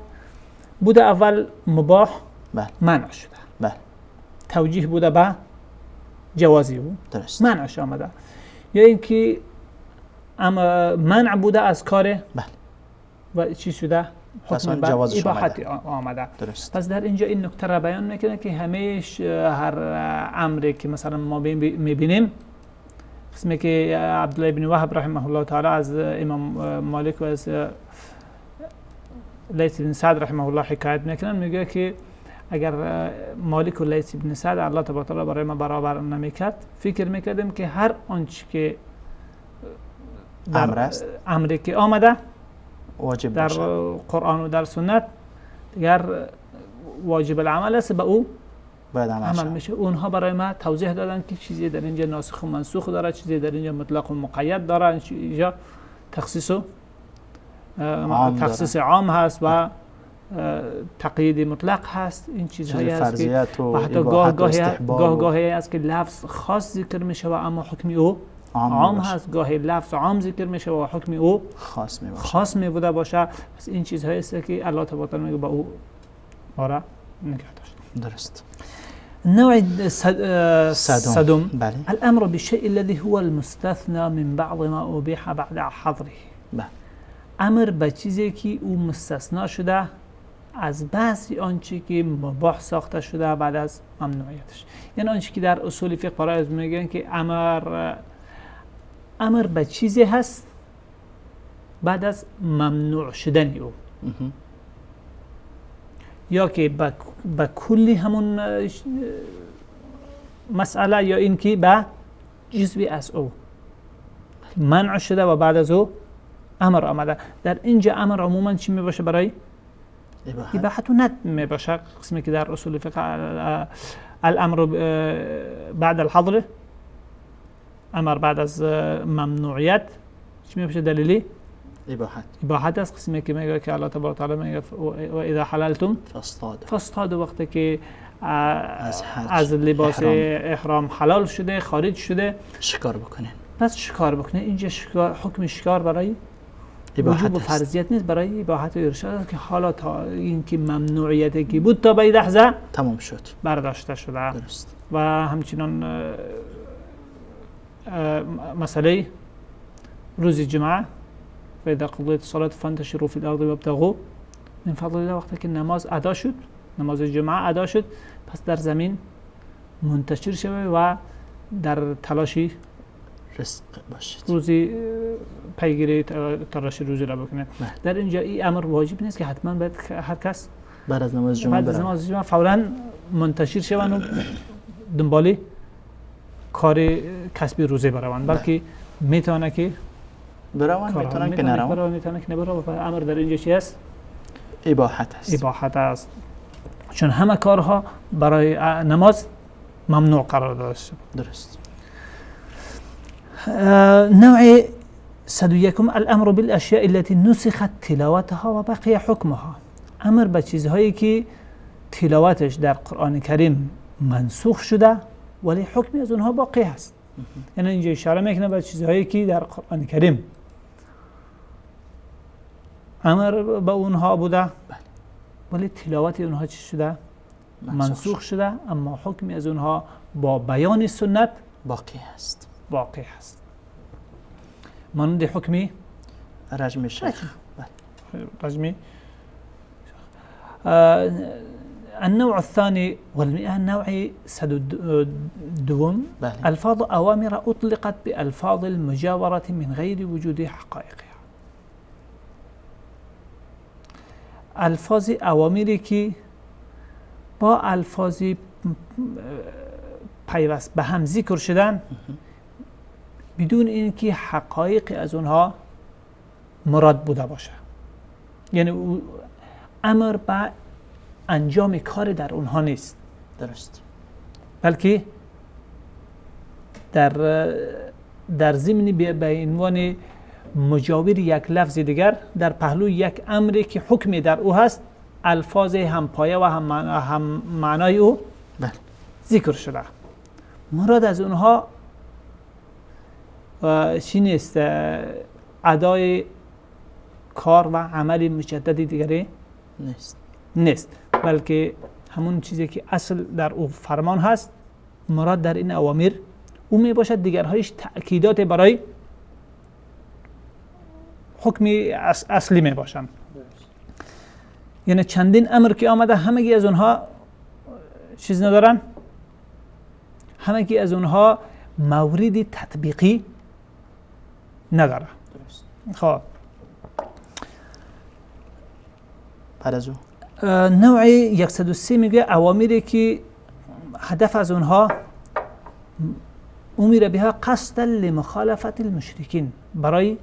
بوده اول مباح، بله. منع شده، بله. توجیه بوده به جوازی او، درست. منعش آمده. یا اینکه منع بوده از کار، بله. و چی شده؟ حکم اباحت آمده. درست. پس در اینجا این نکته را بیان میکنه که همیش هر امری که مثلا ما میبینیم، قسمی که عبدالله بن وهب رحمه الله تعالی از امام مالک و از لیث بن سعد رحمه الله حکایت میکنن، میگه که اگر مالک و لیث بن سعد الله تبارک و تعالی برای ما برابر نمیکرد، فکر میکردیم که هر آنچه که امر است، امری که آمده واجب در قرآن و در سنت دیگر واجب العمل است، به او باید عمل میشه. اونها برای ما توضیح دادن که چیزی در اینجا ناسخ و منسوخ داره، چیزی در اینجا مطلق و مقید داره، اینجا تخصیص و تخصیص عام هست و تقیید مطلق هست. این چیزهایی هست که و حتی گاه گاهی است که لفظ خاص ذکر میشه و اما حکم او عام هست، گاهی لفظ عام ذکر میشه و حکم او خاص می باشه، خاص می بوده باشه. پس این چیزهایی است که الله تبارک میگه با او ما را نگه داشت. درست. نوع صدم، بله. الامر بالشيء الذي هو المستثنى من بعض ما ابيح بعد حظره. بله. امر به چیزی که او مستثنا شده از بعضی آنچه که مباح ساخته شده بعد از ممنوعیتش. یعنی آنچه که در اصول فقه برای میگن که امر به چیزی هست بعد از ممنوع شدن او، یا که به کلی همون مسئله، یا اینکه به جزوی از او منع شده و بعد از او امر آمده. در اینجا امر عموما چی می باشه؟ برای اباحت و ندب می باشه. قسمی که در اصول فقه الامر بعد الحظر، امر بعد از ممنوعیت چی می باشه؟ دلیلی اباحت، اباحت است. قسمی که میگه که الله تبارک و تعالی میگه و اذا حللتم فاصطادوا، وقتی که از لباس احرام حلال شده، خارج شده، شکار بکنه، پس شکار بکنه. اینجا شکار، حکم شکار برای وجوب و فرضیت نیست، برای اباحت و ارشاد است که حالا تا اینکه ممنوعیت که بود تا به این لحظه تمام شد، برداشته شده. درست. و همچنان مسئله روز جمعه، فإذا قضیت الصلاة فانتشروا في الأرض وابتغوا من فضل الله، وقتی که نماز ادا شد، نماز جمعه ادا شد، پس در زمین منتشر شوه و در تلاشی رزق باشید، روزی پیگیری تلاش روزی را بکنه. در اینجا این امر واجب نیست که حتما باید هر کس بعد از نماز جمعه، بعد از نماز جمعه فوراً منتشر شوند و دنبال کار کسب روزی بروند، بلکه میتونه که بروند، میتونن که نروند، میتونن که نبروند. و امر در اینجا چی است؟ اباحت است. اباحت است، چون همه کارها برای نماز ممنوع قرار داده شد. درست. نوع 101، الامر بالاشیاء التي نسخت تلاوتها و بقی حکمها. امر به چیزهایی که تلاوتش در قرآن کریم منسوخ شده ولی حکمی از اونها باقی هست. یعنی اینجا اشاره میکنه به چیزهایی که در قرآن کریم امر به اونها بوده ولی تلاوت اونها چی شده؟ منسوخ شده، اما حکمی از اونها با بیان سنت باقی هست. باقی هست. مانند حکمی رجم شیخ. رجم. النوع الثاني والمئة، نوع دوم، الفاظ أوامر أطلقت بألفاظ المجاورة من غير وجود حقائقها. الفاظ اوامری که با الفاظ پیوست به هم ذکر شدن بدون اینکه حقایق از اونها مراد بوده باشه، یعنی امر به انجام کار در اونها نیست. درست. بلکه در ضمن به عنوان مجاور یک لفظ دیگر در پهلوی یک امری که حکم در او هست، الفاظ هم پایه و هم معنای او بله ذکر شده. مراد از اونها چی نیست؟ ادای کار و عمل مجدد دیگری نیست. نیست، بلکه همون چیزی که اصل در او فرمان هست مراد در این اوامر او می باشد، دیگرهایش تأکیدات برای حکم اصلی می باشند. یعنی چندین امر که آمده همگی از اونها چیز ندارن، همگی از اونها مورد تطبیقی نداره. خب بعد از او نوع 103 میگه اوامری که هدف از اونها امر بها قصدا لمخالفت المشرکین، برای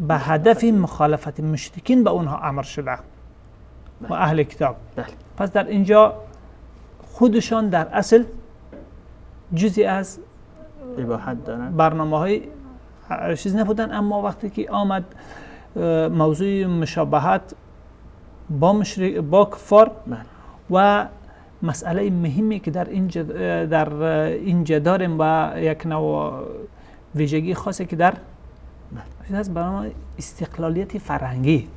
به هدف مخالفت مشرکین به اونها امر شده و اهل کتاب. پس در اینجا خودشان در اصل جزی از برنامه های چیز نبودن، اما وقتی که آمد موضوع مشابهت با مشرک با کفار و مسئله مهمی که در اینجا داریم و یک نوع ویژگی خاصی که در هست برای استقلالیت فرهنگی،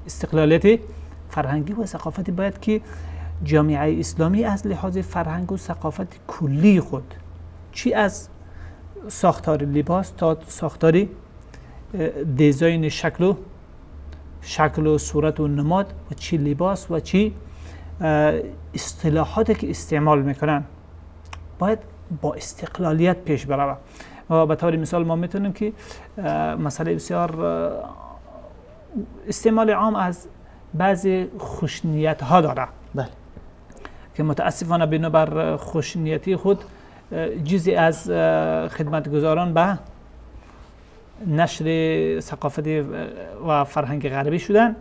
استقلالیت فرهنگی و ثقافتی باید که جامعه اسلامی از لحاظ فرهنگ و ثقافت کلی خود، چی از ساختار لباس تا ساختار دیزاین شکل و صورت و نماد و چی لباس و چی اصطلاحاتی که استعمال میکنن باید با استقلالیت پیش برود. و به طور مثال ما میتونیم که مسئله بسیار استعمال عام از بعضی خوشنیت ها داره، بله، که متاسفانه بنابر خوشنیتی خود جزی از خدمتگزاران به نشر ثقافت و فرهنگ غربی شدن.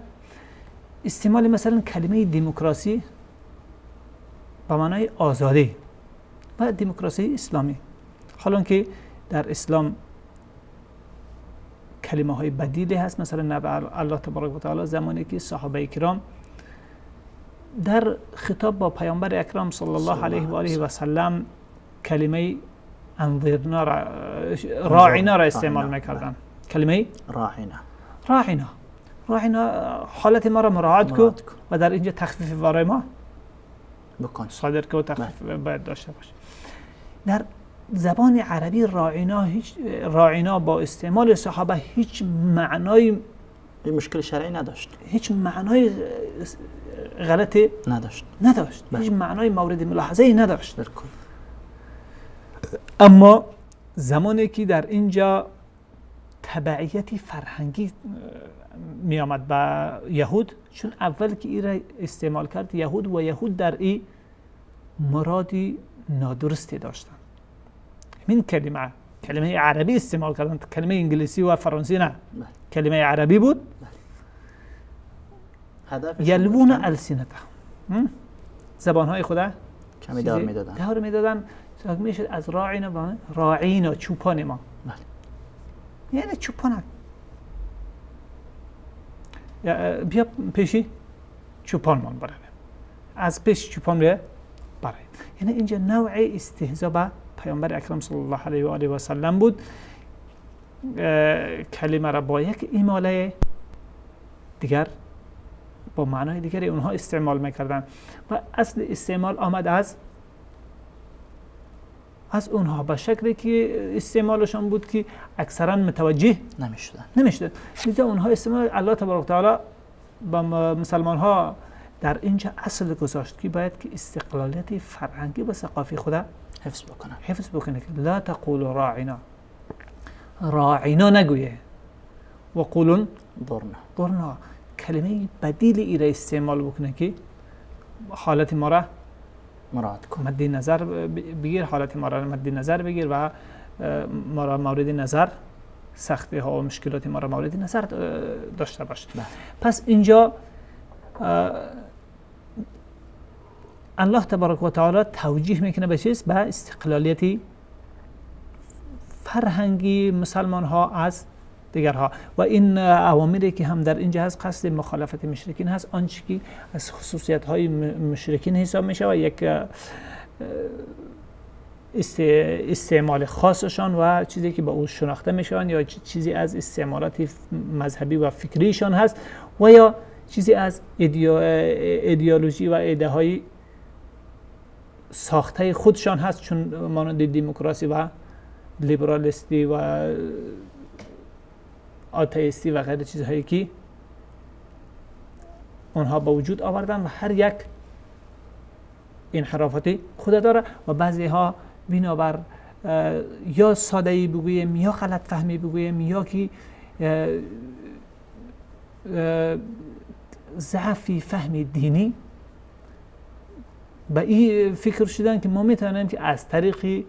استعمال مثلا کلمه دموکراسی به معنای آزادی و دموکراسی اسلامی، حالا که در اسلام کلمه های بدیلی هست، مثلا نبی الله تبارک و تعالی زمانی که صحابه کرام در خطاب با پیامبر اکرم صلی الله علیه و آله و سلم کلمه انظرنا راعینا را استعمال میکردن، کلمه راعینا راعینا راعینا حالت ما را مراعات کو و در اینجا تخفیف برای ما بکن صادر که و تخفیف باید داشته باشه. در زبان عربی راعینا هیچ، راعینا با استعمال صحابه هیچ معنای مشکل شرعی نداشت، هیچ معنای غلطی نداشت، هیچ معنای مورد ملاحظه نداشت. اما زمانی که در اینجا تبعیت فرهنگی می آمد به یهود، چون اول که این را استعمال کرد یهود و یهود در این مرادی نادرستی داشتن. این کلمه کلمه عربی استعمال کردن، کلمه انگلیسی و فرانسوی نه، کلمه عربی بود. یلوون السنتهم، زبانهای خدا کمی دار میدادن، دار میدادن، میشد از راعینا راعینا چوپان ما، یعنی چوپان بیا پیشی چوپان من برای، از پیش چوپان بیا برای. یعنی اینجا نوع استهزاء به پیامبر اکرم صلی الله علیه و آله و سلم بود. کلمه را با یک ایماله دیگر با معنای دیگری اونها استعمال میکردن و اصل استعمال آمد از اونها به شکلی که استعمالشان بود که اکثرا متوجه نمیشدن. لذا اونها استعمال الله تبارک تعالی با مسلمان ها در اینجا اصل گذاشت که باید که استقلالیت فرهنگی و ثقافی خود حفظ بکنه. لا تقول راعینا، راعینا نگویه، و قولون ضرنا، کلمه بدیل ای را استعمال بکنه که حالت ما را مراعات کن، مد نظر بگیر، حالت ما را مد نظر بگیر و ما را مورد نظر سختی ها و مشکلات ما را مورد نظر داشته باش. پس اینجا الله تبارک و تعالی توجیه میکنه به چیز؟ به استقلالیت فرهنگی مسلمان ها از دیگرها. و این اوامری که هم در اینجا هست قصد مخالفت مشرکین هست، آنچه که از خصوصیت های مشرکین حساب میشه و یک استعمال خاصشان و چیزی که با او شناخته میشوند یا چیزی از استعمالات مذهبی و فکریشان هست و یا چیزی از ایدئولوژی و ایده های ساخته خودشان هست، چون مانند دموکراسی و لیبرالیستی و آتئیستی و غیر چیزهایی که اونها به وجود آوردن و هر یک انحرافاتی خود داره و بعضی ها بنابر یا ساده‌ای بگوییم یا غلط فهمی بگوییم یا که ضعف فهم دینی به این فکر شدن که ما میتونیم که از طریق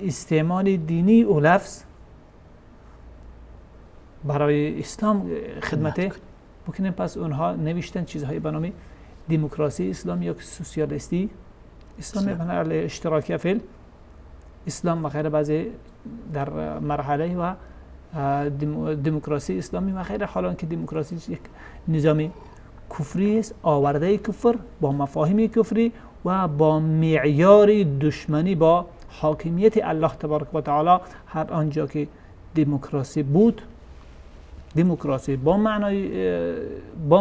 استعمال دینی و لفظ برای اسلام خدمت بکنیم. پس اونها نوشتن چیزهایی به نام دموکراسی اسلامی یا سوسیالیستی اسلامی به اشتراکی فعل اسلام و غیره، بعضی در مرحله و دموکراسی اسلامی و غیره. حالا که دموکراسی یک نظام کفری است، آورده کفر با مفاهیم کفری و با معیار دشمنی با حاکمیت الله تبارک و تعالی. هر آنجا که دموکراسی بود، دموکراسی با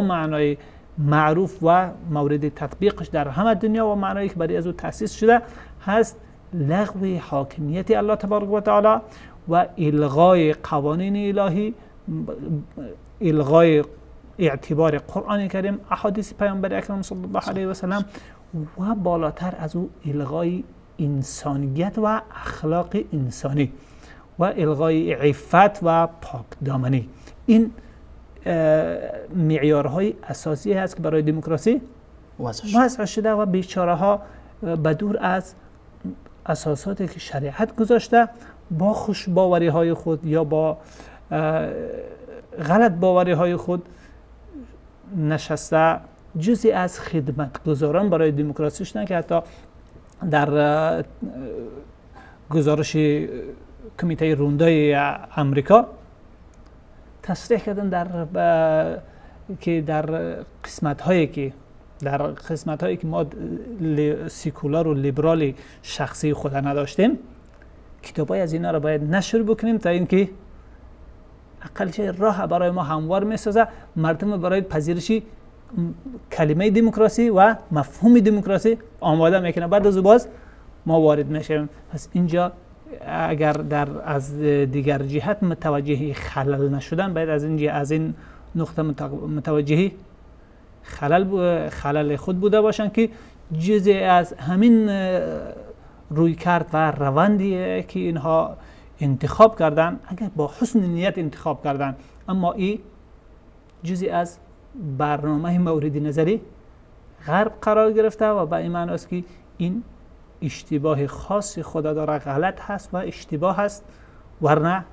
معنای معروف و مورد تطبیقش در همه دنیا و معنایی که برای از او تأسیس شده هست، لغو حاکمیت الله تبارک و تعالی و الغای قوانین الهی، الغای اعتبار قرآن کریم، احادیث پیامبر اکرم صلی الله علیه و سلم و بالاتر از او الغای انسانیت و اخلاق انسانی و الغای عفت و پاکدامنی. این معیارهای اساسی هست که برای دموکراسی وضع شده و بیچاره ها به دور از اساساتی که شریعت گذاشته با خوش باوری های خود یا با غلط باوری های خود نشسته جزی از خدمتگزاران برای دموکراسی شدن که حتی در گزارش کمیته روندای امریکا تصریح کردن که در قسمت هایی که ما سیکولار و لیبرال شخصی خود نداشتیم، کتابای از اینا را باید نشر بکنیم تا اینکه اقل چه راه برای ما هموار میسازه، مردم برای پذیرش کلمه دموکراسی و مفهوم دموکراسی آماده میکنه. بعد از او باز ما وارد میشیم. پس اینجا اگر در از دیگر جهت متوجه خلل نشدن، باید از اینجا از این نقطه متوجه خلل خود بوده باشن که جزء از همین رویکرد و روندی که اینها انتخاب کردن، اگر با حسن نیت انتخاب کردن، اما این جزئی از برنامه مورد نظری غرب قرار گرفته و به این معنی است که این اشتباه خاص خدا داره، غلط هست و اشتباه هست، ورنه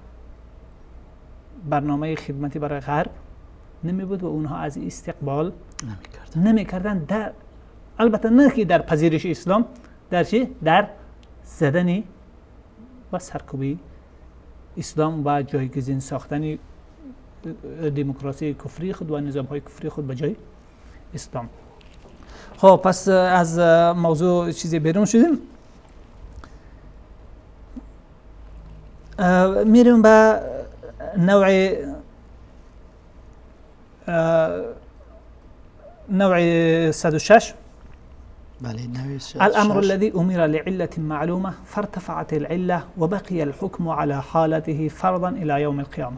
برنامه خدمتی برای غرب نمی بود و اونها از استقبال نمی کردن. در البته نه که در پذیرش اسلام، در چی؟ در زدن و سرکوبی اسلام و جایگزین ساختن دموکراسی کفری خود و نظام های کفری خود به جای اسلام. خب پس از موضوع چیزی بیرون شدیم، میریم به نوع 106. بله، نوع 106. الأمر الذي أمر لعلة معلومة فارتفعت العلة وبقي الحكم على حالته فرضا إلى يوم القيامة.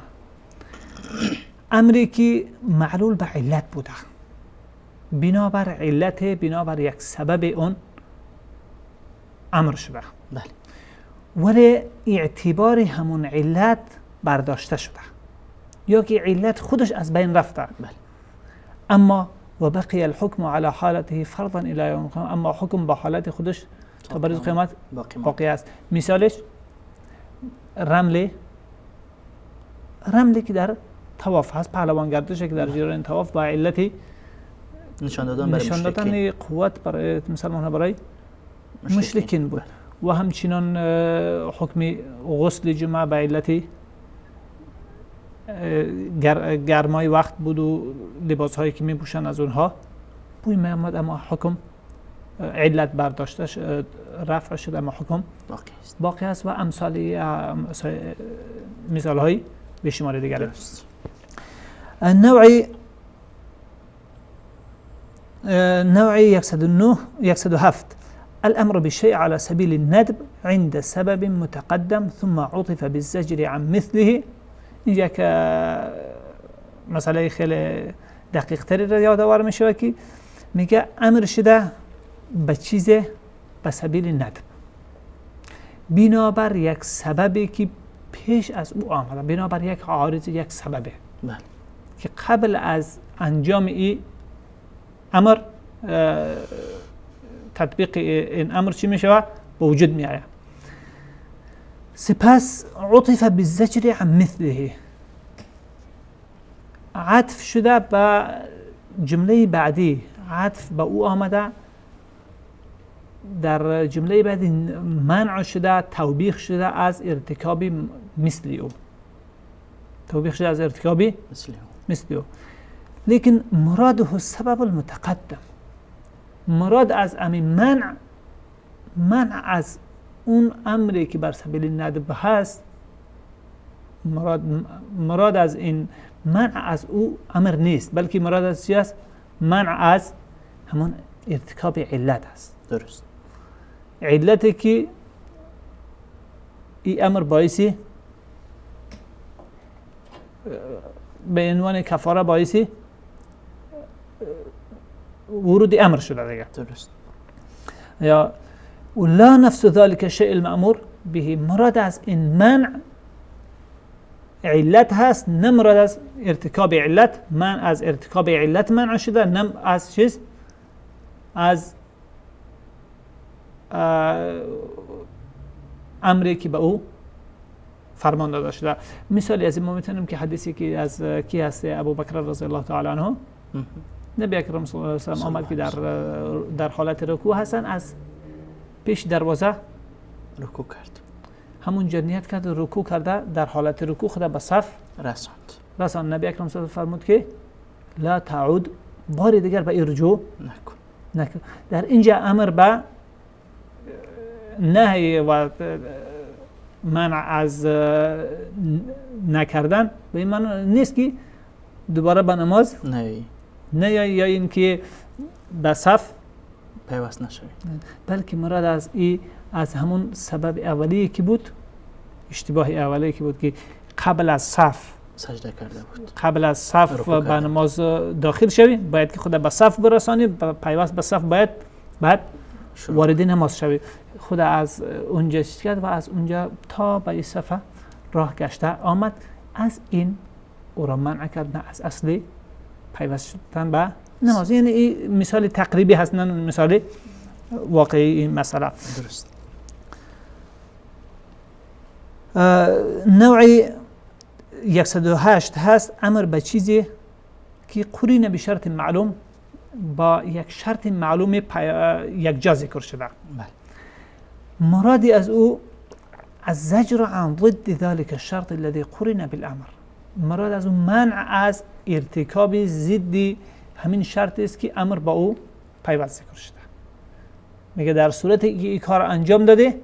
امری که معلول به علت بوده، بنابر علت، بنابر یک سبب اون امر شده، بله، ولی اعتبار همون علت برداشته شده یا که علت خودش از بین رفته، بله، اما و بقی الحکم على حالته فرضا الى یوم القیامه، اما حکم با حالت خودش تا روز قیامت باقی است. مثالش رملی که در طواف هست، پهلوان گردش که در جریان طواف با علت نشان دادن قوت برای مسلمان ها برای مشرکین بود، و همچنان حکم غسل جمعه به علت گرمای وقت بود و لباس هایی که می پوشن از اونها بوی می آمد، اما حکم علت برداشته رفع شد، اما حکم باقی است و امثال مثال های به شمار دیگر. النوع نوع 109 107 الأمر بالشيء على سبيل الندب عند سبب متقدم ثم عطف بالزجر عن مثله. اینجا که مسئله خیلی دقیق تری را یادآور میشه که میگه امر شده به چیز به سبیل ندب بنابر یک سببی که پیش از او آمده، بنابر یک عارض، یک سببه بله. که قبل از انجام این امر تطبیق این امر چی میشه؟ به وجود می آید. سپس عطف بالزجر عن مثله، عطف شده به جمله بعدی، عطف به او آمده در جمله بعدی منع شده، توبیخ شده از ارتکاب مثل او، توبیخ شده از ارتکاب مثل او. لیکن مراده السبب المتقدم، مراد از امین منع، منع از اون امری که بر سبیل ندب هست، مراد از این منع از او امر نیست، بلکه مراد از چی است؟ منع از همون ارتکاب علت است. درست. علتی که این امر باعثی به عنوان کفاره باعثی ورود امر شده دیگه. درست. یا ولا نفس ذلك الشيء المأمور به، مراد از این منع علت هست، نه مراد از ارتکاب علت، من از ارتکاب علت منع شده، نه از چیز، از امری که به او فرمان داده شده. مثالی از این ما میتونیم که حدیثی که از کی هست، ابوبکر رضی الله تعالی عنه، نبی اکرم صلی الله علیه و سلم آمد که در حالت رکوع هستن، از پیش دروازه رکوع کرد، همونجا نیت کرد و رکوع کرده، در حالت رکوع خود به صف رساند. نبی اکرم صلی الله علیه و فرمود که لا تعود، بار دیگر به ارجوع نکن. در اینجا امر به نهی و منع از نکردن به این معنی نیست که دوباره به نماز نه یا اینکه به صف پیوست نشوی، بلکه مراد از ای از همون سبب اولیه که بود، اشتباه اولیه که بود که قبل از صف سجده کرده بود، قبل از صف به نماز داخل شوی باید که خود به صف برسانی، پیوست به صف باید بعد وارد نماز شوی. خود از اونجا چیز کرد و از اونجا تا به این صفحه راه گشته آمد، از این او را منع کرد، نه از اصلی پیوست شدن به نماز. یعنی این مثال تقریبی هست، نه مثال واقعی این مسئله. درست. نوع 108 هست امر به چیزی که قرینه به شرط معلوم، با یک شرط معلوم یک جا ذکر شده. بله. مرادی از او الزجر عن ضد ذلك الشرط الذي قرن بالامر، مراد از او منع از ارتکاب ضد همین شرط است که امر با او پیوست ذکر شده. میگه در صورتی که این کار انجام داده،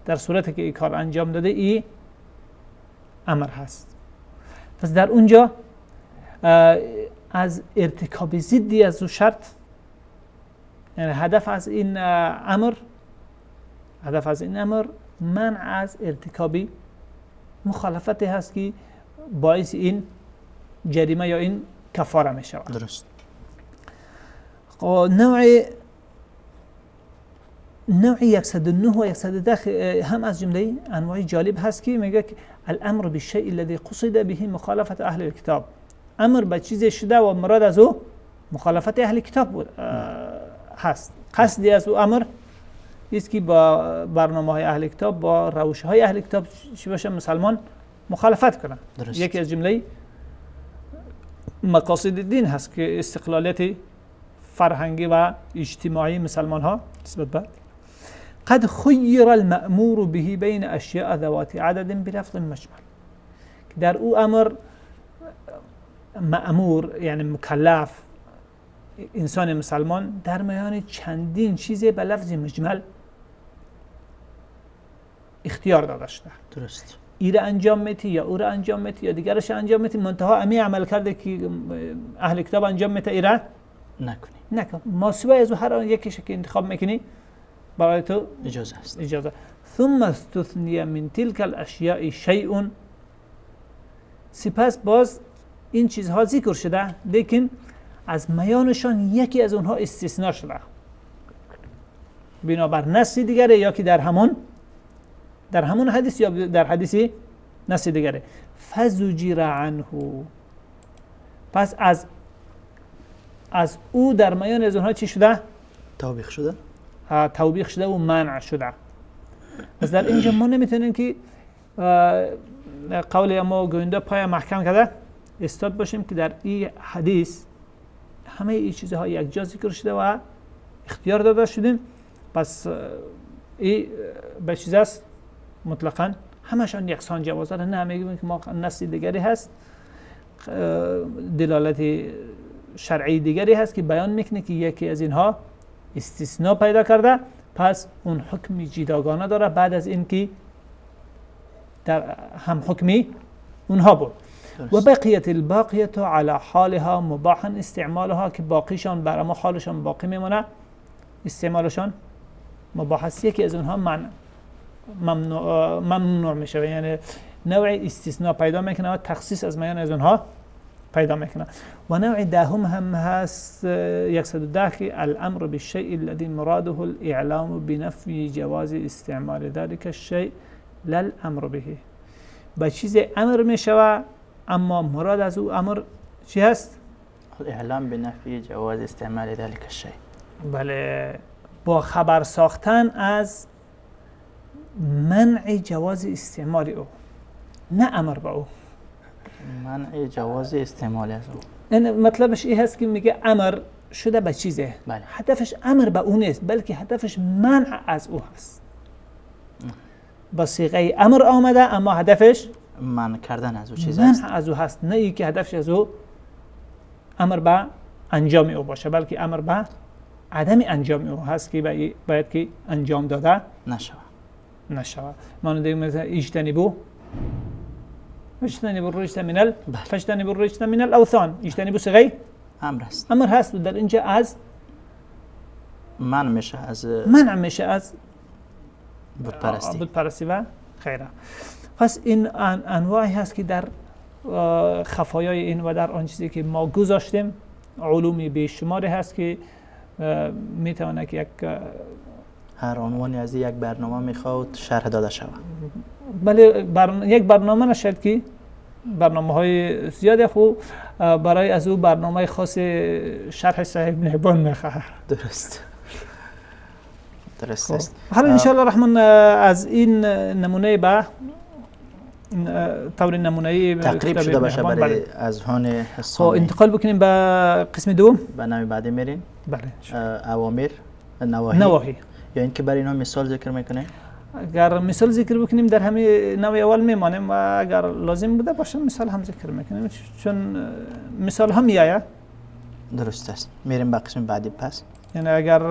در صورتی که این کار انجام داده این امر هست. پس در اونجا از ارتکاب ضدی از او شرط، یعنی هدف از این امر، هدف از این امر منع از ارتکاب مخالفتی هست که باعث این جریمه یا این کفاره می شود. درست. نوع 109 و 110 هم از جمله انواع جالب هست که میگه که الامر بالشیء الذي قصد به مخالفت اهل الكتاب، امر به چیزی شده و مراد از او مخالفت اهل کتاب بود هست. قصدی از او امر است که با برنامه های اهل کتاب، با روش های اهل کتاب چی باشه، مسلمان مخالفت کنه. درست. یکی از جمله مقاصد دین هست که استقلالیت فرهنگی و اجتماعی مسلمان ها نسبت به قد خیر المأمور به بین اشیاء ذوات عدد بلفظ مجمل. در او امر مأمور یعنی مکلف انسان مسلمان در میان چندین چیز به لفظ مجمل اختیار داده شده. درست. ای را انجام میتی یا او را انجام میتی یا دیگرش انجام میتی، منتها امی عمل کرده که اهل کتاب انجام میته ای را نکنی. نکن. ما سوای از هر آن یکیش که انتخاب میکنی برای تو اجازه است. اجازه. ثم استثنی من تلك الاشیاء شیء. سپس باز این چیزها ذکر شده، لیکن از میانشان یکی از اونها استثناء شده بنابر نص دیگره، یا که در همون حدیث یا در حدیث نص دیگره. فزجر عنه، پس از او در میان از اونها چی شده؟ توبیخ شده، توبیخ شده و منع شده. پس در اینجا ما نمیتونیم که قول ما گوینده پای محکم کرده استاد باشیم که در این حدیث همه این چیزها یک جا ذکر شده و اختیار داده شدیم. پس این به چیز است مطلقا همشان یکسان جواز داره. نه، میگیم که ما نص دیگری هست، دلالت شرعی دیگری هست که بیان میکنه که یکی از اینها استثناء پیدا کرده، پس اون حکم جداگانه داره بعد از اینکه در هم حکمی اونها بود. و بقیت الباقیه علی حالها مباحا استعمالها، که باقیشان بر ما حالشان باقی میمونه، استعمالشان مباح است. یکی از اونها ممنوع میشه، یعنی نوع استثناء پیدا میکنه و تخصیص از میان از اونها پیدا میکنه. و نوع دهم هم هست 110 که الامر بالشیء الذي مراده الاعلام بنفی جواز استعمال ذلك الشیء لا الامر به. با چیز امر میشوه، اما مراد از او امر چی هست؟ الاعلام بنفی جواز استعمال ذلك الشیء. بله، با خبر ساختن از منع جواز استعمال او، نه امر با او. منع جواز استعمال از او. این مطلبش این هست که میگه امر شده به چیزه، بله. هدفش امر به او نیست، بلکه هدفش منع از او هست. با صیغه امر آمده، اما هدفش منع کردن از او چیز است، منع از او هست، نه اینکه هدفش از او امر به انجام او باشه، بلکه امر به عدم انجام او هست که باید که انجام داده نشود. مانند مثلا اجتنبوا اجتنبوا الرجس من فاجتنبوا الرجس من الاوثان. اجتنبوا صیغه امر است، امر هست، در اینجا از منع میشه، از منع میشه از بتپرستی و غیره. پس این انواعی هست که در خفایای این و در آن چیزی که ما گذاشتیم علوم بیشماری هست که میتونه که یک هر عنوانی از یک برنامه میخواد شرح داده شود. بله، یک برنامه نشد که برنامه های زیاد خو برای از او برنامه خاص شرح صحیح ابن حبان میخواد. درست است. حالا ان شاء الله الرحمن از این نمونه به طور نمونه‌ای تقریب شده باشه برای اذهان خب انتقال بکنیم به قسم دوم، به نوع بعدی میریم. بله، اوامر، نواهی، یا اینکه برای اینا مثال ذکر میکنه. اگر مثال ذکر بکنیم در همه نوع اول میمانیم و اگر لازم بوده باشه مثال هم ذکر میکنیم، چون مثال هم میآید. درست است. میریم به قسم بعدی. پس یعنی اگر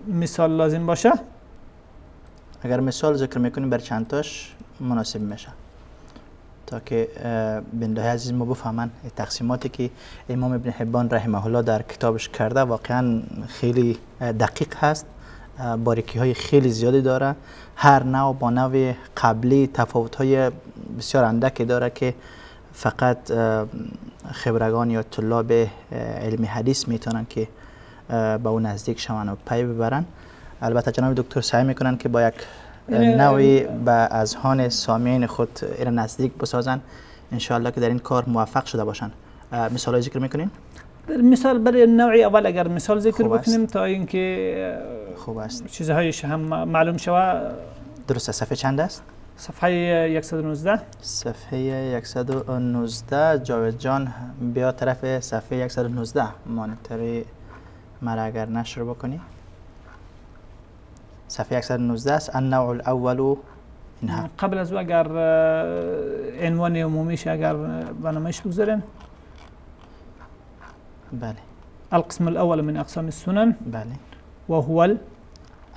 مثال لازم باشه، اگر مثال ذکر میکنیم بر چند تاش مناسب میشه تا که بنده عزیز ما بفهمن تقسیماتی که امام ابن حبان رحمه الله در کتابش کرده واقعا خیلی دقیق هست، باریکی های خیلی زیادی داره، هر نوع با نوع قبلی تفاوت های بسیار اندکی داره که فقط خبرگان یا طلاب علم حدیث میتونن که به اون نزدیک شون و پی ببرن. البته جناب دکتر سعی میکنن که با یک نوعی به اذهان سامعین خود ایره نزدیک بسازن، انشاءالله که در این کار موفق شده باشن. مثال ذکر میکنین؟ مثال برای نوع اول اگر مثال ذکر بکنیم تا اینکه خوب است چیزهایش هم معلوم شوه. درست. صفحه چند است؟ صفحه 119. صفحه 119. جاوید جان بیا طرف صفحه 119 مانیتور مرا اگر نشر بکنی. صفحه 119 است. النوع الاول اینها. قبل از او اگر عنوان عمومیش اگر برنامهش بگذاریم. بله. القسم الاول من اقسام السنن. بله. وهو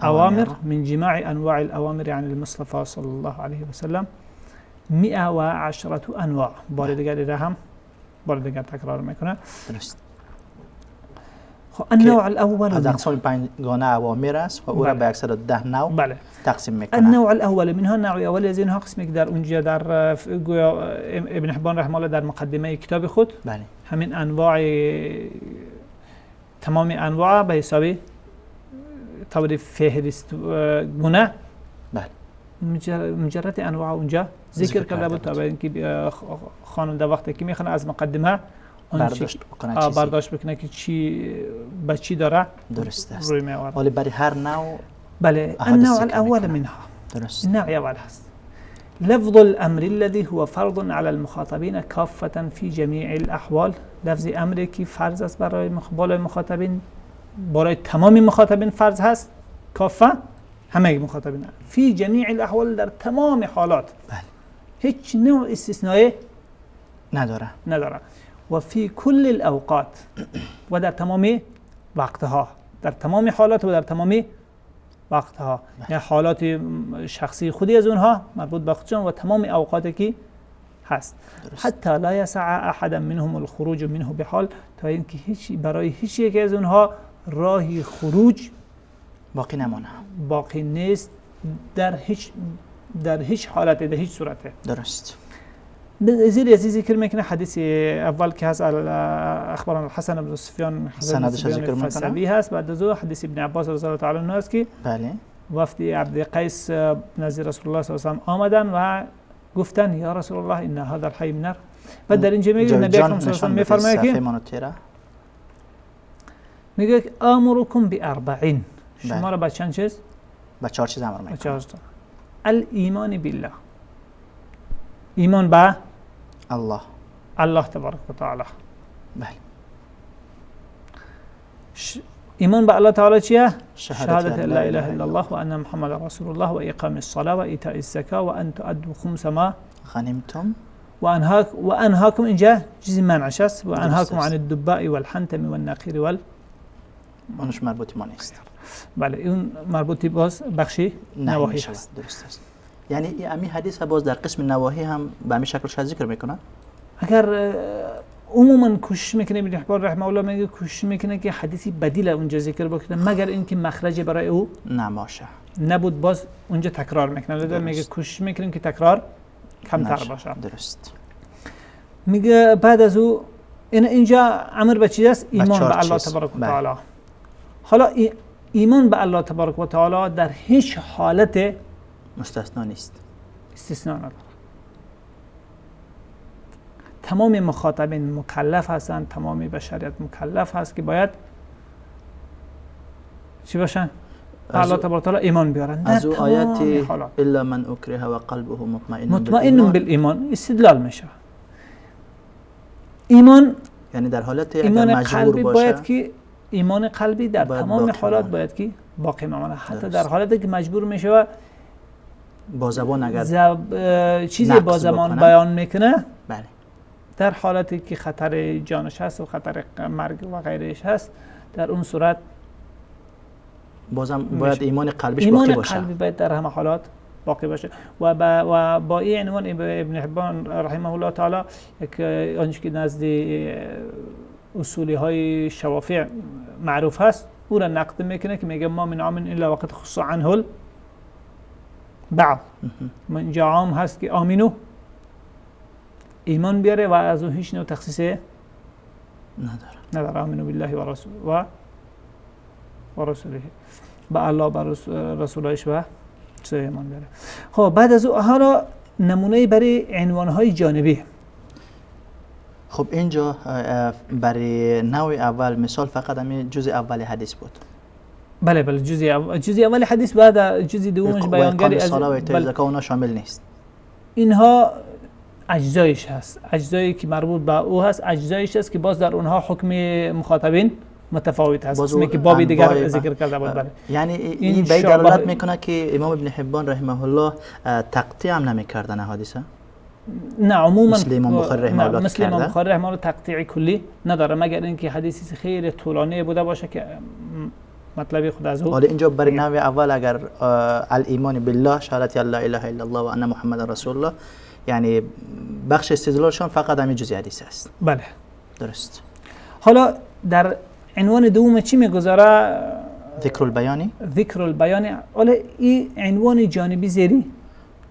الأوامر من جماع أنواع الأوامر عن المصطفى صلى الله عليه وسلم 110 أنواع. بار دیگر را هم بار دیگر تکرار میکنه. درست. خب النوع الاول از اقسام پنجگانه اوامر است و او را به 110 نوع بله. تقسیم میکنه. النوع الاول منها، نوع اول از اینها قسمی که در اونجا در گویا ابن حبان رحمه الله در مقدمه کتاب خود بله. همین انواع تمام انواع به حساب طور فهرست گونه بله. مجرد انواع اونجا ذکر کرده بود تا اینکه خواننده وقتی که میخونه از مقدمه برداشت بکنه، برداشت بکنه که چی به چی داره. درست است. ولی برای هر نوع بله. النوع الاول منها، درست، النوع الاول هست لفظ الامر الذي هو فرض على المخاطبين كافة في جميع الاحوال. لفظ امری که فرض است برای بالای مخاطبین، برای تمام مخاطبین فرض هست، کافه همه مخاطبین، فی جمیع الاحوال، در تمام حالات. بله. هیچ نوع استثنایی نداره. و فی کل الاوقات، و در تمام وقتها، در تمام حالات و در تمام وقتها. یعنی حالات شخصی خودی از اونها مربوط به خودشان و تمام اوقاتی که هست. حتی لا یسع احدا منهم الخروج منه بحال، تا اینکه هیچ برای هیچ یکی از اونها راهی خروج باقی نمانه، باقی نیست در هیچ حالت، در هیچ صورته. درست. زیر از ذکر میکنه حدیث اول که هست اخبارنا الحسن بن سفیان سندش ذکر میکنه هست، بعد از حدیث ابن عباس رضی الله تعالی عنه است که بله وفد عبد قیس نزد رسول الله صلی الله علیه و آمدن و گفتن یا رسول الله ان هذا الحي من نار. بعد در اینجا میگه نبی اکرم صلی الله علیه و آله میفرماید که میگه آمرکم باربعین، شما را به چند چیز؟ به چهار چیز امر میکنه. الایمان بالله، ایمان به الله، الله تبارک و تعالی. بله. ایمان به الله تعالی چیه؟ شهادت لا اله الا الله و ان محمد رسول الله و اقام الصلاه و ایتاء الزکاه و ان تؤدوا خمس ما غنمتم و انهاکم. اینجا چیزی منعش است. و انهاکم عن الدباء والحنتم والنقیر وال، اونش مربوط ما نیست. بله اون مربوطی باز بخشی نواهی هست. درست است. یعنی امی حدیث باز در قسم نواهی هم به همین شکلش ذکر میکنه. اگر عموما کوشش میکنه ابن حبان رحمه الله، میگه کوشش میکنه که حدیثی بدیل اونجا ذکر بکنه، مگر اینکه مخرج برای او نباشه، نبود باز اونجا تکرار میکنه. لذا میگه کوشش میکنیم که تکرار کمتر باشه. درست. میگه بعد از او اینجا امر به چیز است؟ ایمان به الله تبارک و تعالی. حالا ایمان به الله تبارک و تعالی در هیچ حالت مستثنا نیست، استثناء نداره. تمام مخاطبین مکلف هستند، تمام بشریت مکلف هست که باید چی باشن؟ به الله تبارک و تعالی ایمان بیارن. از او آیات الا من اکره و قلبه مطمئن بالایمان استدلال میشه. ایمان یعنی در حالت ایمان مجبور قلبی باشه، باید که ایمان قلبی در تمام حالات باید که باقی بماند. حتی در حالتی که مجبور میشه با زبان اگر چیزی با زبان بیان میکنه، بله، در حالتی که خطر جانش هست و خطر مرگ و غیرش هست، در اون صورت بازم باید ایمان قلبیش باقی باشه. ایمان قلبی باید در همه حالات باقی باشه. و با این عنوان ابن حبان رحمه الله تعالی یک آنچه که نزد اصولی های شوافع معروف هست او را نقد میکنه که میگه ما من عام الا وقت خص عنه بعض. من اینجا عام هست که آمینو ایمان بیاره و از او هیچ نوع تخصیص نداره. آمینو بالله و رسول و رسوله، به الله و رسولایش و چه ایمان بیاره. خب بعد از او حالا نمونه برای عنوانهای جانبی. خب اینجا برای نوع اول مثال فقط همین جزء اول حدیث بود. بله بله، جزء اول حدیث، بعد جزء دومش بیانگری از صلاه و ایتاء زکات اونا شامل نیست. اینها اجزایش هست، اجزایی که مربوط به او هست، اجزایش هست که باز در اونها حکم مخاطبین متفاوت هست، قسمی که باب دیگر ذکر کرده بود. بله، یعنی این به دلالت میکنه که امام ابن حبان رحمه الله تقطیع هم نمیکردن احادیث. نه عموما مثل امام بخاری رحمه الله، مثل امام بخاری رحمه الله تقطیع کلی نداره، مگر اینکه حدیثی خیلی طولانی بوده باشه که مطلب خود از او. حالا اینجا برای نوع اول اگر الایمان بالله، شهادت لا اله الا الله و ان محمد رسول الله، یعنی بخش استدلالشان فقط همین جزء حدیث است. بله درست. حالا در عنوان دوم چی میگذاره؟ ذکر البیانی. ذکر البیانی. حالا این عنوان جانبی زیری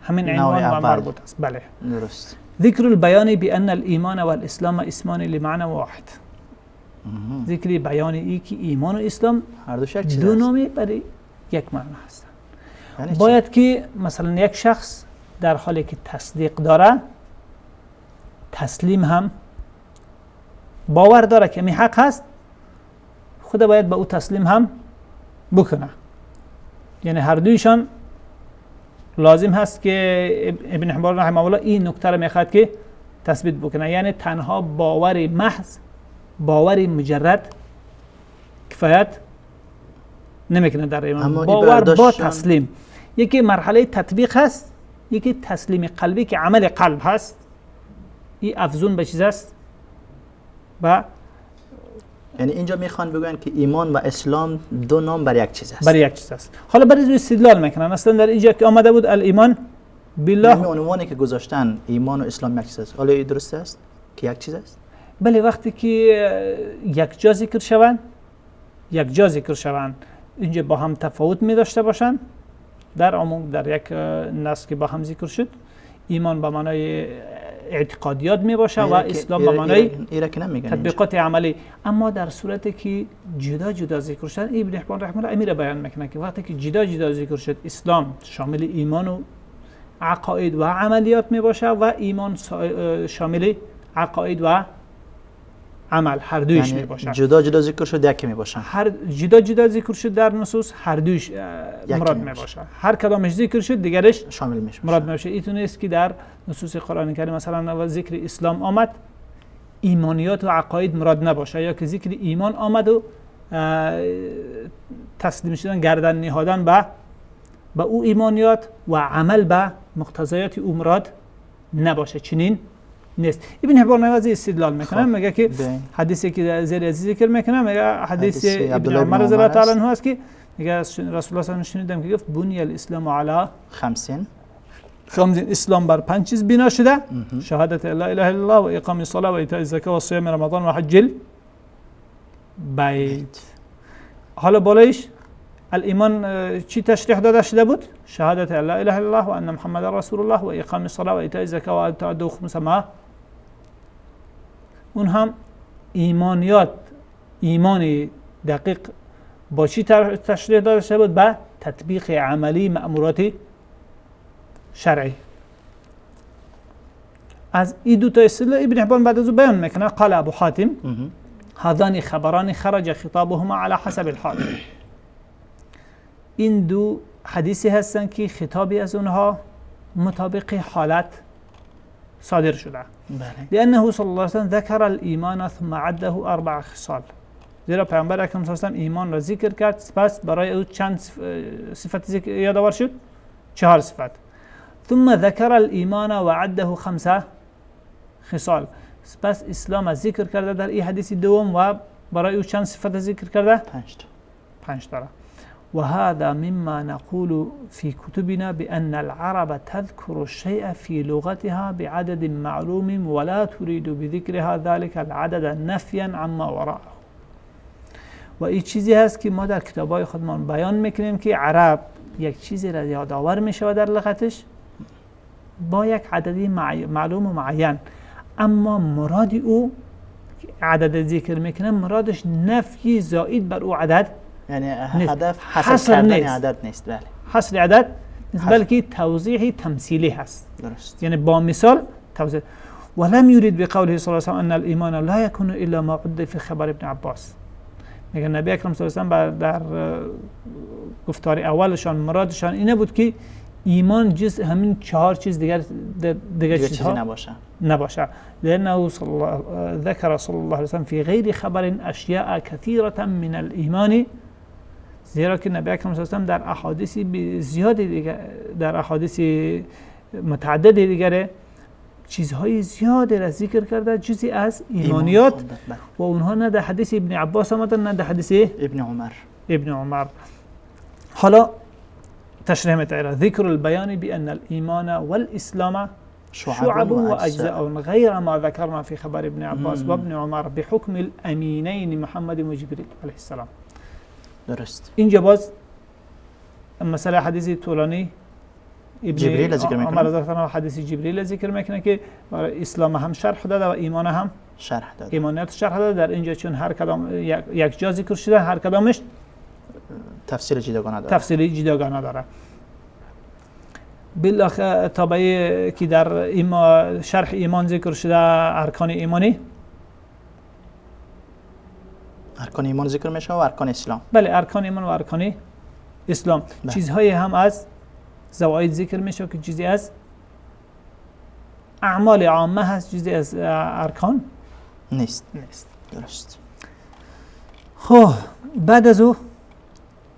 همین عنوان و مربوط است. بله درست. ذکر البیان بان الایمان والاسلام اسمان لمعنى واحد. ذکر بیان ای که ایمان و اسلام هر دو یک چیز دو نامی برای یک معنا هستند. یعنی باید که مثلا یک شخص در حالی که تصدیق داره، تسلیم هم باور داره که می حق هست، خود باید به او تسلیم هم بکنه. یعنی هر دویشان لازم هست که ابن حبان رحمه الله این نکته رو میخواد که تثبیت بکنه. یعنی تنها باور محض، باور مجرد کفایت نمیکنه در ایمان. باور با تسلیم. یکی مرحله تطبیق هست، یکی تسلیم قلبی که عمل قلب هست. این افزون به چیز است و یعنی اینجا میخوان بگن که ایمان و اسلام دو نام بر یک چیز است. بر یک چیز است. حالا برای استدلال میکنن. اصلا در اینجا که آمده بود الایمان بالله، یعنی عنوانی که گذاشتن ایمان و اسلام یک چیز است. حالا درست است که یک چیز است؟ بله، وقتی که یک جا ذکر شوند، یک جا ذکر شوند، اینجا با هم تفاوت می داشته باشند. در عموم در یک نص که با هم ذکر شد، ایمان به معنای اعتقادیات می باشه و اسلام به معنای تطبیقات عملی. اما در صورتی که جدا جدا ذکر شد، ابن حبان رحمه الله امیر بیان میکنه که وقتی که جدا جدا ذکر شد، اسلام شامل ایمان و عقاید و عملیات می باشه و ایمان شامل عقاید و عمل هر دویش می باشه. جدا جدا ذکر شد یکی می باشه. هر جدا جدا ذکر شد در نصوص هر دویش مراد می باشه. هر کدامش ذکر شد دیگرش شامل میشه، مراد می باشه. ایتون است که در نصوص قرآن کریم مثلا ذکر اسلام آمد، ایمانیات و عقاید مراد نباشه، یا که ذکر ایمان آمد و تسلیم شدن، گردن نهادن به او ایمانیات و عمل به مقتضیات او مراد نباشه، چنین نیست. ابن حبان از استدلال میکنه، میگه که حدیثی که زیر از ذکر میکنه، میگه حدیث ابن عمر رضی الله تعالی عنه است که میگه رسول الله صلی الله علیه و شنیدم که گفت بنی الاسلام علی خمسین، اسلام بر 5 چیز بنا شده: شهادت لا اله الا الله و اقام الصلاه و ایتاء الزکاه و صیام رمضان و حج البیت. حالا بالایش الایمان چی تشریح داده شده بود؟ شهادت لا اله الا الله و ان محمد رسول الله و اقام الصلاه و ایتاء الزکاه و تؤدوا خمس ما. اون هم ایمانیات، ایمان دقیق با چی تشریح داده شده بود؟ به تطبیق عملی مأمورات شرعی. از این دو تا اصطلاح ابن حبان بعد از او بیان میکنه. قال ابو حاتم هذان خبران خرج خطابهما على حسب الحال. این دو حدیثی هستند که خطابی از اونها مطابق حالت صادر شده. لأنه صلی الله علیه و سلم ذکر الایمان ثم عده 4 خصال. زیرا پیامبر اکرم صلی الله علیه و سلم ایمان را ذکر کرد، سپس برای او چند صفت ذکر یادآور شد؟ 4 صفت. ثم ذکر الایمان و عده 5 خصال. سپس اسلام ذکر کرده در این حدیث دوم و برای او چند صفت ذکر کرده؟ 5 تا. وهذا مما نقول في كتبنا بأن العرب تذكر الشيء في لغتها بعدد معلوم ولا تريد بذكرها ذلك العدد نفيا عما وراءه. و این چیزی هست که ما در کتابای خودمان بیان میکنیم که عرب یک چیزی را یادآور میشود در لغتش با یک عددی معلوم و معین، اما مراد او عدد ذکر میکنه مرادش نفی زائد بر او عدد، یعنی هدف حصر کردن عدد نیست. بله، حصر عدد نیست، بلکه توضیح تمثیلی هست. درست، یعنی با مثال توضیح. ولم يريد بقوله صلی الله علیه و سلم ان الايمان لا يكون الا ما عد في خبر ابن عباس. میگه نبی اکرم صلی الله علیه و سلم در گفتار اولشان مرادشان اینه بود که ایمان جز همین 4 چیز دیگر چیزی نباشه. لأنه ذكر صلى الله عليه وسلم في غير خبر أشياء كثيرة من الإيمان. زیرا که نبی اکرم صلی الله علیه و سلم در احادیث زیادی دیگر، در احادیث متعدد دیگر چیزهای زیادی را ذکر کرده جزی از ایمانیات و اونها نه در حدیث ابن عباس آمدن نه در حدیث ابن عمر. حالا تشریح می‌تره ذکر البیان بأن الایمان والاسلام شعب و اجزاء غیر ما ذکرنا فی خبر ابن عباس و ابن عمر بحکم الامینین محمد و جبریل علیه السلام. درست. اینجا باز مسئله حدیث طولانی جبریل ذکر میکنه، عمر رضی الله حدیث جبریل ذکر میکنه که اسلام هم شرح داده و ایمان هم شرح داده، ایمانیت شرح داده. در اینجا چون هر کدام یک جا ذکر شده، هر کدامش تفسیر جداگانه داره، تفسیر جداگانه داره. بالاخره تابعی که در شرح ایمان ذکر شده، ارکان ایمانی، ارکان ایمان ذکر میشه و ارکان اسلام. بله، ارکان ایمان و ارکان اسلام. بله. چیزهای هم از زواید ذکر میشه که چیزی از اعمال عامه هست، چیزی از ارکان نیست. درست. خب بعد از او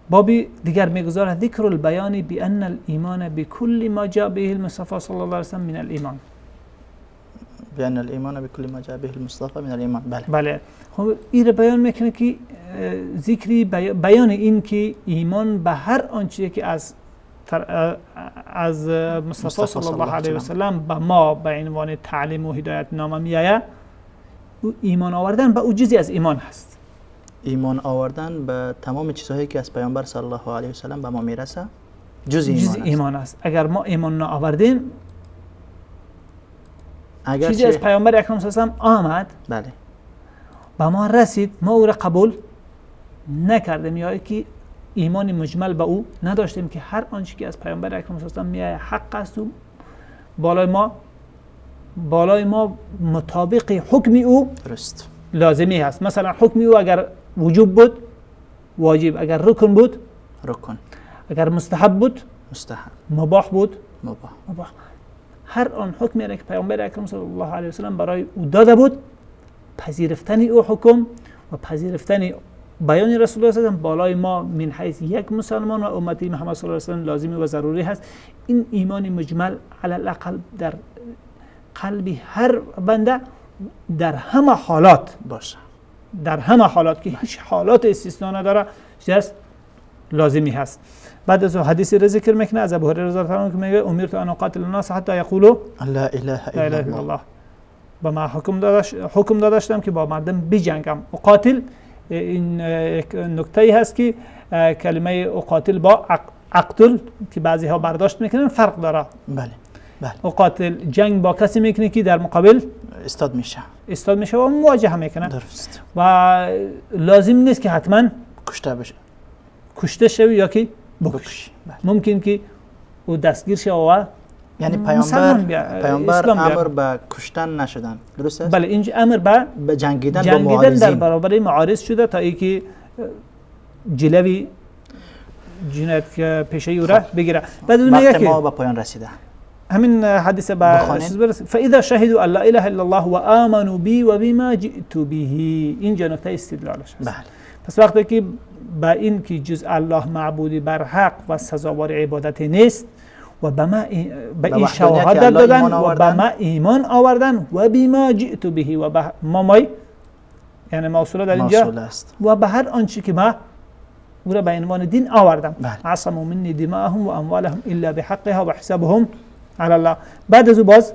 بابی دیگر میگذاره، ذکر البیان بان الایمان بكل ما جاء به المصطفى صلی الله علیه وسلم من الایمان. بان الایمان بكل ما جاء به المصطفى من الایمان. بله بله. خب این بیان میکنه که ذکری بیان این که ایمان به هر آنچه که از مصطفی صلی الله علیه و سلم به ما به عنوان تعلیم و هدایت نامه میآید، ایمان آوردن به او جزئی از ایمان هست. ایمان آوردن به تمام چیزهایی که از پیامبر صلی الله علیه و سلم به ما میرسه جزء ایمان, ایمان است. اگر ما ایمان نآوردیم، اگر چیزی از پیامبر اکرم صلی الله علیه و سلم آمد، بله، به ما رسید، ما او را قبول نکردیم یا که ایمان مجمل به او نداشتیم که هر آنچه که از پیامبر اکرم صلی الله علیه و سلم میآید حق است و بالای ما مطابق حکم او درست لازمی هست. مثلا حکم او اگر وجوب بود واجب، اگر رکن بود رکن، اگر مستحب بود مستحب، مباح بود مباح. هر آن حکمی را که پیامبر اکرم صلی الله علیه و سلم برای او داده بود، پذیرفتن او حکم و پذیرفتن بیان رسول الله صلی الله علیه و سلم بالای ما من حیث یک مسلمان و امتی محمد صلی الله علیه و سلم لازمی و ضروری هست. این ایمان مجمل علی الاقل در قلب هر بنده در همه حالات باشه، در همه حالات که هیچ حالات استثنا نداره، جست لازمی هست. بعد از حدیثی را ذکر میکنه از ابو هریره رضی الله عنه که میگه امرت ان اقاتل الناس حتی یقولوا لا اله الا الله. با ما حکم داده شدم که با مردم بجنگم. اقاتل این یک نکته ای هست که کلمه اقاتل با اقتل که بعضی ها برداشت میکنن فرق داره. بله بله. اقاتل جنگ با کسی میکنه که در مقابل استاد میشه و مواجهه میکنه. درست. و لازم نیست که حتما کشته بشه، کشته شوی یا که بکشی. بله. ممکن که او دستگیر شه و یعنی پیامبر امر به کشتن نشدن، درست است؟ بله، اینجا امر به جنگیدن با معارضین در برابر معارض شده تا اینکه جلوی جنایت پیشه او را بگیره. بعد میگه که ما به پایان رسیده همین حدیث به فاذا شهدوا ان لا اله الا الله و آمنوا بی و بما جئت به. اینجا نکته استدلالش است. بله. پس وقتی که با این که جز الله معبودی بر حق و سزاوار عبادت نیست و به ما به این شهادت دادن و به ما ایمان آوردن و بما جئت به و به ما مای یعنی موصوله در اینجا و به هر آنچه که ما او را به عنوان دین آوردم. عصموا منی دماءهم و اموالهم الا بحقها و حسابهم علی الله. بعد از او باز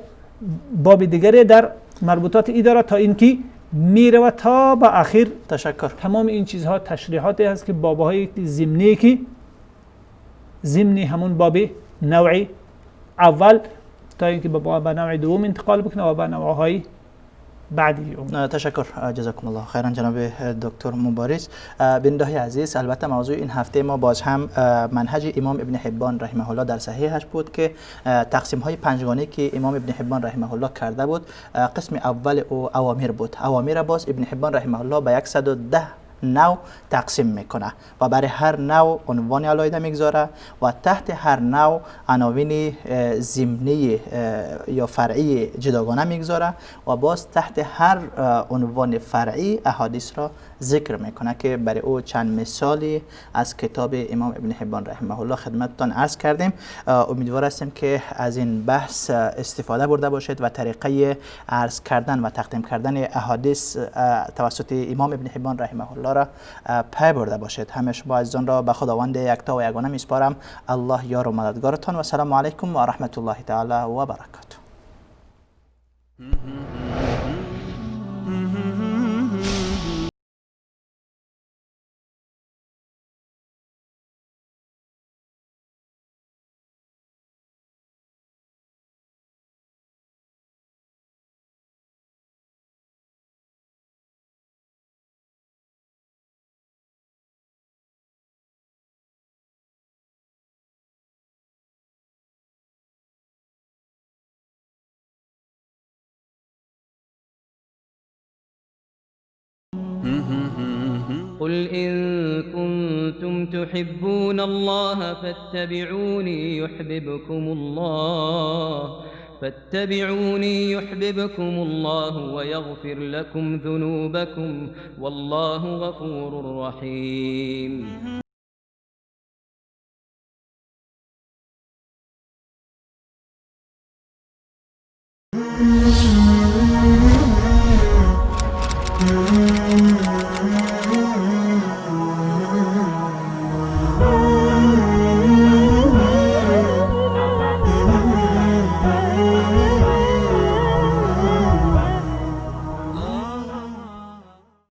باب دیگری در مربوطات اداره تا اینکه میره و تا به اخیر. تشکر. تمام این چیزها تشریحاتی هست که بابهای ضمنی که ضمنی همون باب نوعی اول تا اینکه به نوع دوم انتقال بکنه و به نوعهای بعدی. تشکر، جزاکم الله خیرا جناب دکتر مبارز. بیننده‌های عزیز، البته موضوع این هفته ما باز هم منهج امام ابن حبان رحمه الله در صحیحش بود که تقسیم های پنجگانه که امام ابن حبان رحمه الله کرده بود، قسم اول او اوامر بود. اوامر باز ابن حبان رحمه الله به 110 نوع تقسیم میکنه و برای هر نوع عنوان علیحده میگذاره و تحت هر نوع عناوین ضمنی یا فرعی جداگانه میگذاره و باز تحت هر عنوان فرعی احادیث را ذکر میکنه که برای او چند مثالی از کتاب امام ابن حبان رحمه الله خدمتتان عرض کردیم. امیدوار هستیم که از این بحث استفاده برده باشید و طریقه عرض کردن و تقدیم کردن احادیث توسط امام ابن حبان رحمه الله را پی برده باشید. همه شما عزیزان را به خداوند یکتا و یگانه میسپارم. الله یار و مددگارتان و سلام علیکم و رحمت الله تعالی و برکاته. قل إن كنتم تحبون الله فاتبعوني يحببكم الله ويغفر لكم ذنوبكم والله غفور رحيم.